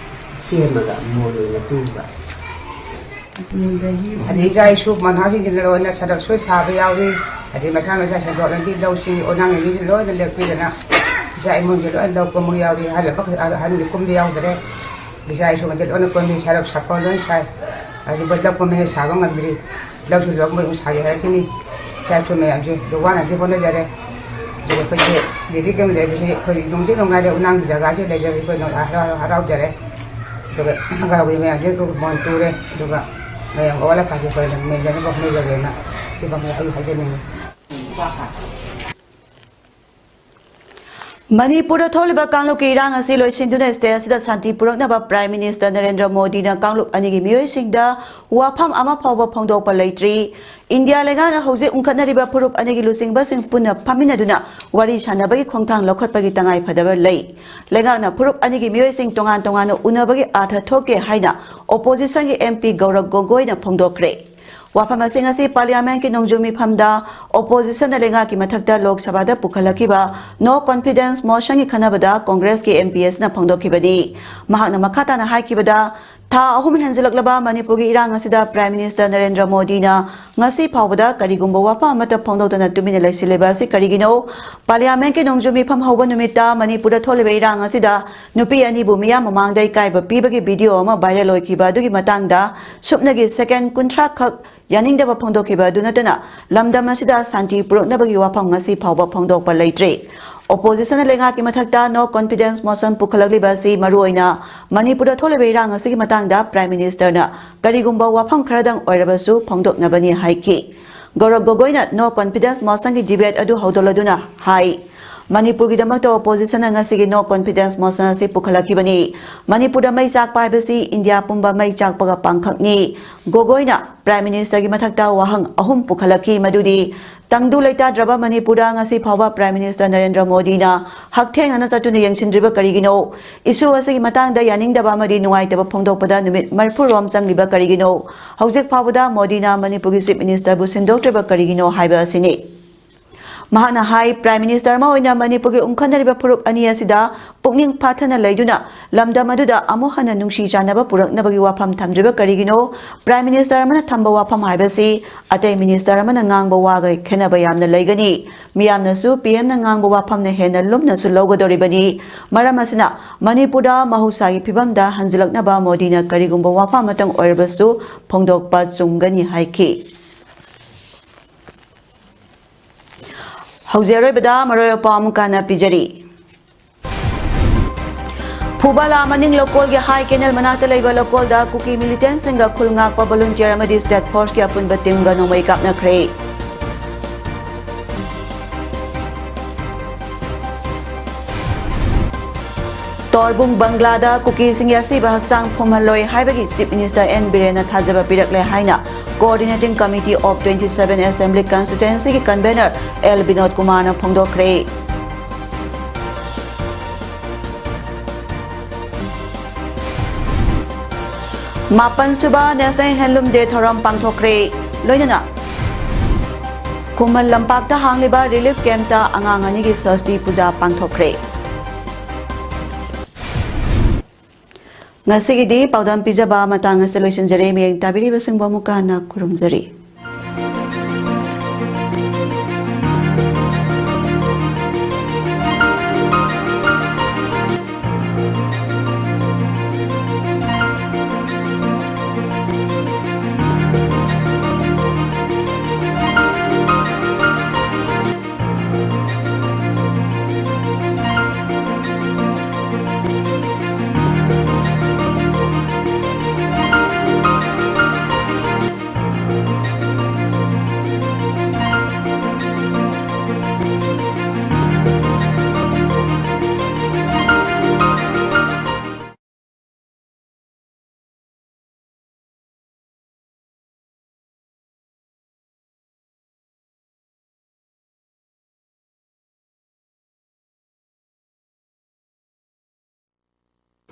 ꯁꯦꯝꯃꯒ ꯃꯣꯟ ꯑꯣꯏꯅ ꯄꯤꯕ꯫ ꯑꯗꯩ ꯏꯆꯥ ꯏꯁꯨ ꯃꯅꯥꯁꯤꯡꯁꯤꯅ ꯂꯣꯏꯅ ꯁꯔꯞꯁꯨ ꯁꯥꯕ ꯌꯥꯎꯔꯤ꯫ ꯑꯗꯩ ꯃꯁꯥ ꯃꯁꯥ ꯁꯦꯟꯗꯣꯛ ꯂꯝꯕꯤ, ꯂꯧꯁꯤꯡ ꯑꯣꯟꯅꯥꯡ ꯂꯝꯕꯤꯁꯨ ꯂꯣꯏꯅ ꯂꯦꯞꯄꯤꯗꯅ ꯏꯆꯥ ꯏꯃꯨꯡꯁꯦ ꯂꯣꯏꯅ ꯂꯧ ꯀꯨꯝꯕ ꯌꯥꯎꯔꯤ꯫ ꯑꯍꯜ ꯑꯃꯈꯛ, ꯑꯍꯟꯗꯤ ꯀꯨꯝꯕ ꯌꯥꯎꯗ꯭ꯔꯦ꯫ ꯏꯆꯥ ꯏꯁꯨ ꯃꯁꯦ ꯂꯣꯏꯅ ꯀꯨꯝꯃꯤ, ꯁꯔꯞ ꯁꯥꯄꯣꯟ ꯂꯣꯏ ꯁꯥꯏ꯫ ꯑꯗꯨꯕꯨ ꯂꯧ ꯀꯨꯝꯕ ꯍꯦꯛ ꯁꯥꯕ ꯉꯝꯗ꯭ꯔꯤ꯫ ꯂꯧꯁꯨ ꯂꯣꯛ ꯃꯣꯏ ꯑꯃꯨꯛ ꯁꯥꯒꯦ ꯍꯥꯏꯔꯛꯈꯤꯅꯤ꯫ ꯏꯆꯥ ꯏꯁꯨ ꯃꯌꯥꯝꯁꯦ ꯑꯗꯨ ꯋꯥꯅꯗꯤ ꯍꯣꯠꯅꯖꯔꯦ꯫ ꯑꯗꯨꯒ ꯑꯩꯈꯣꯏꯒꯤ ꯂꯤꯔꯤꯛ ꯑꯃ ꯂꯩꯕꯁꯤ ꯑꯩꯈꯣꯏ ꯅꯨꯡꯗꯤ ꯅꯨꯡꯉꯥꯏꯔꯦ, ꯎꯅꯥꯡꯒꯤ ꯖꯒꯥꯁꯤ ꯂꯩꯖꯕ ꯑꯩꯈꯣꯏ ꯍꯔꯥꯎ-, ꯍꯔꯥꯎꯖꯔꯦ꯫ ꯑꯗꯨꯒ ꯒꯥꯎꯔꯤ ꯃꯌꯥꯝꯁꯦ ꯑꯩꯈꯣꯏ ꯃꯣꯟ ꯇꯨꯔꯦ꯫ ꯑꯗꯨꯒ ꯃꯌꯥꯝ ꯑꯋꯥꯠ ꯑꯄꯥꯁꯦ ꯑꯩꯈꯣꯏ ꯃꯦꯟꯖꯅꯕ ꯍꯣꯠꯅꯖꯒꯦꯅ ꯁꯤꯐꯥꯎ ꯑꯩ ꯍꯥꯏꯖꯅꯤꯡꯉꯤ꯫ ꯃꯅꯤꯄꯨꯔꯗ ꯊꯣꯛꯂꯤꯕ ꯀꯥꯡꯂꯨꯞꯀꯤ ꯏꯔꯥꯡ ꯑꯁꯤ ꯂꯣꯏꯁꯤꯟꯗꯨꯅ ꯁ꯭ꯇꯦꯠ ꯑꯁꯤꯗ ꯁꯥꯟꯇꯤ ꯄꯨꯔꯛꯅꯕ ꯄ꯭ꯔꯥꯏꯝ ꯃꯤꯅꯤꯁꯇꯔ ꯅꯔꯦꯟꯗ꯭ꯔ ꯃꯣꯗꯤꯅ ꯀꯥꯡꯂꯨꯞ ꯑꯅꯤꯒꯤ ꯃꯤꯑꯣꯏꯁꯤꯡꯗ ꯋꯥꯐꯝ ꯑꯃ ꯐꯥꯎꯕ ꯐꯣꯡꯗꯣꯛꯄ ꯂꯩꯇ꯭ꯔꯤ꯫ ꯏꯟꯗꯤꯌꯥ ꯂꯩꯉꯥꯛꯅ ꯍꯧꯖꯤꯛ ꯎꯪꯈꯠꯅꯔꯤꯕ ꯐꯨꯔꯨꯞ ꯑꯅꯤꯒꯤ ꯂꯨꯆꯤꯡꯕꯁꯤꯡ ꯄꯨꯟꯅ ꯐꯝꯃꯤꯟꯅꯗꯨꯅ ꯋꯥꯔꯤ ꯁꯥꯟꯅꯕꯒꯤ ꯈꯣꯡꯊꯥꯡ ꯂꯧꯈꯠꯄꯒꯤ ꯇꯉꯥꯏꯐꯗꯕ ꯂꯩ꯫ ꯂꯩꯉꯥꯛꯅ ꯐꯨꯔꯨꯞ ꯑꯅꯤꯒꯤ ꯃꯤꯑꯣꯏꯁꯤꯡ ꯇꯣꯉꯥꯟ ꯇꯣꯉꯥꯟꯅ ꯎꯅꯕꯒꯤ ꯑꯥꯔꯊ ꯊꯣꯛꯀꯦ ꯍꯥꯏꯅ ꯑꯣꯄꯣꯖꯤꯁꯟꯒꯤ ꯑꯦꯝ ꯄꯤ ꯒꯧꯔꯕ ꯒꯣꯒꯣꯏꯅ ꯐꯣꯡꯗꯣꯛꯈ꯭ꯔꯦ꯫ ꯋꯥꯐꯝ ꯑꯁꯤ ꯉꯁꯤ ꯄꯥꯔꯂꯤꯌꯥꯃꯦꯟꯠꯀꯤ ꯅꯣꯡꯖꯨ ꯃꯤꯐꯝꯗ ꯑꯣꯄꯣꯖꯤꯁꯟꯅ ꯂꯩꯉꯥꯛꯀꯤ ꯃꯊꯛꯇ ꯂꯣꯛ ꯁꯚꯥꯗ ꯄꯨꯈꯠꯂꯛꯈꯤꯕ ꯅꯣ ꯀꯣꯟꯐꯤꯗꯦꯟꯁ ꯃꯣꯁꯟꯒꯤ ꯈꯟꯅꯕꯗ ꯀꯣꯡꯒ꯭ꯔꯦꯁꯀꯤ ꯑꯦꯝ ꯄꯤ ꯑꯦꯁꯅ ꯐꯣꯡꯗꯣꯛꯈꯤꯕꯅꯤ꯫ ꯃꯍꯥꯛꯅ ꯃꯈꯥ ꯇꯥꯅ ꯍꯥꯏꯈꯤꯕꯗ, ꯊꯥ ꯑꯍꯨꯝ ꯍꯦꯟꯖꯤꯜꯂꯛꯂꯕ ꯃꯅꯤꯄꯨꯔꯒꯤ ꯏꯔꯥꯡ ꯑꯁꯤꯗ ꯄ꯭ꯔꯥꯏꯝ ꯃꯤꯅꯤꯁꯇꯔ ꯅꯔꯦꯟꯗ꯭ꯔ ꯃꯣꯗꯤꯅ ꯉꯁꯤ ꯐꯥꯎꯕꯗ ꯀꯔꯤꯒꯨꯝꯕ ꯋꯥꯐꯝ ꯑꯃꯠꯇ ꯐꯣꯡꯗꯣꯛꯇꯅ ꯇꯨꯃꯤꯟꯅ ꯂꯩꯁꯤꯜꯂꯤꯕ ꯑꯁꯤ ꯀꯔꯤꯒꯤꯅꯣ? ꯄꯥꯔꯂꯤꯌꯥꯃꯦꯟꯠꯀꯤ ꯅꯣꯡꯖꯨ ꯃꯤꯐꯝ ꯍꯧꯕ ꯅꯨꯃꯤꯠꯇ ꯃꯅꯤꯄꯨꯔꯗ ꯊꯣꯛꯂꯤꯕ ꯏꯔꯥꯡ ꯑꯁꯤꯗ ꯅꯨꯄꯤ ꯑꯅꯤꯕꯨ ꯃꯤꯌꯥꯝ ꯃꯃꯥꯡꯗ ꯏꯀꯥꯏꯕ ꯄꯤꯕꯒꯤ ꯚꯤꯗꯤꯑꯣ ꯑꯃ ꯚꯥꯏꯔꯦꯜ ꯑꯣꯏꯈꯤꯕ ꯑꯗꯨꯒꯤ ꯃꯇꯥꯡꯗ ꯁꯨꯞꯅꯒꯤ ꯁꯦꯀꯦꯟ ꯀꯨꯟꯊ꯭ꯔꯥ ꯈꯛ ꯌꯥꯅꯤꯡꯗꯕ ꯐꯣꯡꯗꯣꯛꯈꯤꯕ ꯑꯗꯨ ꯅꯠꯇꯅ ꯂꯝꯗꯝ ꯑꯁꯤꯗ ꯁꯥꯟꯇꯤ ꯄꯨꯔꯛꯅꯕꯒꯤ ꯋꯥꯐꯝ ꯉꯁꯤ ꯐꯥꯎꯕ ꯐꯣꯡꯗꯣꯛꯄ ꯂꯩꯇ꯭ꯔꯤ꯫ ꯑꯣꯄꯣꯖꯤꯁꯟꯅ ꯂꯩꯉꯥꯛꯀꯤ ꯃꯊꯛꯇ ꯅꯣ ꯀꯣꯟꯐꯤꯗꯦꯟꯁ ꯃꯣꯁꯟ ꯄꯨꯈꯠꯂꯛꯂꯤꯕ ꯑꯁꯤ ꯃꯔꯨꯑꯣꯏꯅ ꯃꯅꯤꯄꯨꯔꯗ ꯊꯣꯛꯂꯤꯕ ꯏꯔꯥꯡ ꯑꯁꯤꯒꯤ ꯃꯇꯥꯡꯗ ꯄ꯭ꯔꯥꯏꯝ ꯃꯤꯅꯤꯁꯇꯔꯅ ꯀꯔꯤꯒꯨꯝꯕ ꯋꯥꯐꯝ ꯈꯔꯗꯪ ꯑꯣꯏꯔꯕꯁꯨ ꯐꯣꯡꯗꯣꯛꯅꯕꯅꯤ ꯍꯥꯏꯈꯤ꯫ ꯒꯧꯔꯕ ꯒꯣꯒꯣꯏꯅ ꯅꯣ ꯀꯣꯟꯐꯤꯗꯦꯟꯁ ꯃꯣꯁꯟꯒꯤ ꯗꯤꯕꯦꯠ ꯑꯗꯨ ꯍꯧꯗꯣꯛꯂꯗꯨꯅ ꯍꯥꯏ, ꯃꯅꯤꯄꯨꯔꯒꯤꯗꯃꯛꯇ ꯑꯣꯄꯣꯖꯤꯁꯟꯅ ꯉꯁꯤꯒꯤ ꯅꯣ ꯀꯣꯟꯐꯤꯗꯦꯟꯁ ꯃꯣꯁꯟ ꯑꯁꯤ ꯄꯨꯈꯠꯂꯛꯈꯤꯕꯅꯤ꯫ ꯃꯅꯤꯄꯨꯔꯗ ꯃꯩ ꯆꯥꯛꯄ ꯍꯥꯏꯕꯁꯤ ꯏꯟꯗꯤꯌꯥ ꯄꯨꯝꯕ ꯃꯩ ꯆꯥꯛꯄꯒ ꯄꯥꯡꯈꯛꯅꯤ꯫ ꯒꯣꯒꯣꯏꯅ ꯄ꯭ꯔꯥꯏꯝ ꯃꯤꯅꯤꯁꯇꯔꯒꯤ ꯃꯊꯛꯇ ꯋꯥꯍꯪ ꯑꯍꯨꯝ ꯄꯨꯈꯠꯂꯛꯈꯤ, ꯃꯗꯨꯗꯤ ꯇꯪꯗꯨ ꯂꯩꯇꯥꯗ꯭ꯔꯕ ꯃꯅꯤꯄꯨꯔꯗ ꯉꯁꯤ ꯐꯥꯎꯕ ꯄ꯭ꯔꯥꯏꯝ ꯃꯤꯅꯤꯁꯇꯔ ꯅꯔꯦꯟꯗ꯭ꯔ ꯃꯣꯗꯤꯅ ꯍꯛꯊꯦꯡꯅꯅ ꯆꯠꯇꯨꯅ ꯌꯦꯡꯁꯤꯟꯗ꯭ꯔꯤꯕ ꯀꯔꯤꯒꯤꯅꯣ? ꯏꯁꯨ ꯑꯁꯤꯒꯤ ꯃꯇꯥꯡꯗ ꯌꯥꯅꯤꯡꯗꯕ ꯑꯃꯗꯤ ꯅꯨꯡꯉꯥꯏꯇꯕ ꯐꯣꯡꯗꯣꯛꯄꯗ ꯅꯨꯃꯤꯠ ꯃꯔꯤꯐꯨ ꯔꯣꯝ ꯆꯪꯂꯤꯕ ꯀꯔꯤꯒꯤꯅꯣ? ꯍꯧꯖꯤꯛ ꯐꯥꯎꯕꯗ ꯃꯣꯗꯤꯅ ꯃꯅꯤꯄꯨꯔꯒꯤ ꯆꯤꯐ ꯃꯤꯅꯤꯁꯇꯔꯕꯨ ꯁꯤꯟꯗꯣꯛꯇ꯭ꯔꯤꯕ ꯀꯔꯤꯒꯤꯅꯣ ꯍꯥꯏꯕ ꯑꯁꯤꯅꯤ꯫ ꯃꯍꯥꯛꯅ ꯍꯥꯏ, ꯄ꯭ꯔꯥꯏꯝ ꯃꯤꯅꯤꯁꯇꯔ ꯑꯃ ꯑꯣꯏꯅ ꯃꯅꯤꯄꯨꯔꯒꯤ ꯎꯪꯈꯠꯅꯔꯤꯕ ꯐꯨꯔꯨꯞ ꯑꯅꯤ ꯑꯁꯤꯗ ꯄꯨꯛꯅꯤꯡ ꯐꯥꯊꯅ ꯂꯩꯗꯨꯅ ꯂꯝꯗꯝ ꯑꯗꯨꯗ ꯑꯃꯨꯛ ꯍꯟꯅ ꯅꯨꯡꯁꯤ ꯆꯥꯟꯅꯕ ꯄꯨꯔꯛꯅꯕꯒꯤ ꯋꯥꯐꯝ ꯊꯝꯗ꯭ꯔꯤꯕ ꯀꯔꯤꯒꯤꯅꯣ? ꯄ꯭ꯔꯥꯏꯝ ꯃꯤꯅꯤꯁꯇꯔ ꯑꯃꯅ ꯊꯝꯕ ꯋꯥꯐꯝ ꯍꯥꯏꯕꯁꯤ ꯑꯇꯩ ꯃꯤꯅꯤꯁꯇꯔ ꯑꯃꯅ ꯉꯥꯡꯕ ꯋꯥꯒ ꯈꯦꯠꯅꯕ ꯌꯥꯝꯅ ꯂꯩꯒꯅꯤ꯫ ꯃꯤꯌꯥꯝꯅꯁꯨ ꯄꯤ ꯑꯦꯝꯅ ꯉꯥꯡꯕ ꯋꯥꯐꯝꯅ ꯍꯦꯟꯅ ꯂꯨꯝꯅꯁꯨ ꯂꯧꯒꯗꯧꯔꯤꯕꯅꯤ꯫ ꯃꯔꯝ ꯑꯁꯤꯅ ꯃꯅꯤꯄꯨꯔꯗ ꯃꯍꯧꯁꯥꯒꯤ ꯐꯤꯕꯝꯗ ꯍꯟꯖꯤꯜꯂꯛꯅꯕ ꯃꯣꯗꯤꯅ ꯀꯔꯤꯒꯨꯝꯕ ꯋꯥꯐꯝ ꯑꯃꯇꯪ ꯑꯣꯏꯔꯕꯁꯨ ꯐꯣꯡꯗꯣꯛꯄ ꯆꯨꯝꯒꯅꯤ ꯍꯥꯏꯈꯤ꯫ ꯍꯧꯖꯤꯛ ꯑꯔꯣꯏꯕꯗ ꯃꯔꯨꯑꯣꯏꯕ ꯄꯥꯎ ꯑꯃꯨꯛ ꯍꯟꯅ ꯄꯤꯖꯔꯤ꯫ ꯐꯨꯕꯥꯂꯥ ꯃꯅꯤꯡ ꯂꯧꯀꯣꯜꯒꯤ ꯍꯥꯏ ꯀꯦꯅꯦꯜ ꯃꯅꯥꯛꯇ ꯂꯩꯕ ꯂꯧꯀꯣꯜꯗ ꯀꯨꯀꯤ ꯃꯤꯂꯤꯇꯦꯟꯁꯤꯡꯒ ꯈꯨꯜ ꯉꯥꯛꯄ ꯚꯣꯂꯨꯟꯇꯤꯌꯔ ꯑꯃꯗꯤ ꯁ꯭ꯇꯦꯠ ꯐꯣꯔꯁꯀꯤ ꯑꯄꯨꯟꯕ ꯇꯤꯝꯒ ꯅꯣꯡꯃꯩ ꯀꯥꯞꯅꯈ꯭ꯔꯦ꯫ ꯇꯣꯔꯕꯨꯡ ꯕꯪꯒ꯭ꯂꯥꯗ ꯀꯨꯀꯤꯁꯤꯡꯒꯤ ꯑꯁꯤꯕ ꯍꯛꯆꯥꯡ ꯐꯨꯝꯍꯜꯂꯣꯏ ꯍꯥꯏꯕꯒꯤ Chief Minister ꯑꯦꯟ ꯕꯤꯔꯦꯟꯅ ꯊꯥꯖꯕ ꯄꯤꯔꯛꯂꯦ ꯍꯥꯏꯅ Coordinating Committee of twenty seven Assembly Constituencyꯒꯤ Convener ꯑꯦꯜ ꯕꯤꯅꯣꯗ ꯀꯨꯃꯥꯔꯅ ꯐꯣꯡꯗꯣꯛꯈ꯭ꯔꯦ꯫ ꯃꯥꯄꯟ ꯁꯨꯕ National Handloom Day ꯊꯧꯔꯝ ꯄꯥꯡꯊꯣꯛꯈ꯭ꯔꯦ꯫ ꯂꯣꯏꯅꯅ ꯈꯨꯃꯟ ꯂꯝꯄꯥꯛꯇ ꯍꯥꯡꯂꯤꯕ ꯔꯤꯂꯤꯐ ꯀꯦꯝꯞꯇ ꯑꯉꯥꯡ ꯑꯅꯤꯒꯤ ꯁ꯭ꯋꯁꯇꯤ ꯄꯨꯖꯥ ꯄꯥꯡꯊꯣꯛꯈ꯭ꯔꯦ꯫ ꯉꯁꯤꯒꯤꯗꯤ ꯄꯥꯎꯗꯝ ꯄꯤꯖꯕ ꯃꯇꯥꯡ ꯑꯁꯤꯗ ꯂꯣꯏꯁꯤꯟꯖꯔꯦ꯫ ꯃꯤꯠꯌꯦꯡ ꯇꯥꯕꯤꯔꯤꯕꯁꯤꯡꯕꯨ ꯑꯃꯨꯛꯀ ꯍꯟꯅ ꯈꯨꯔꯨꯝꯖꯔꯤ꯫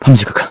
ꯐꯝꯁꯤ ꯀꯀꯥ꯫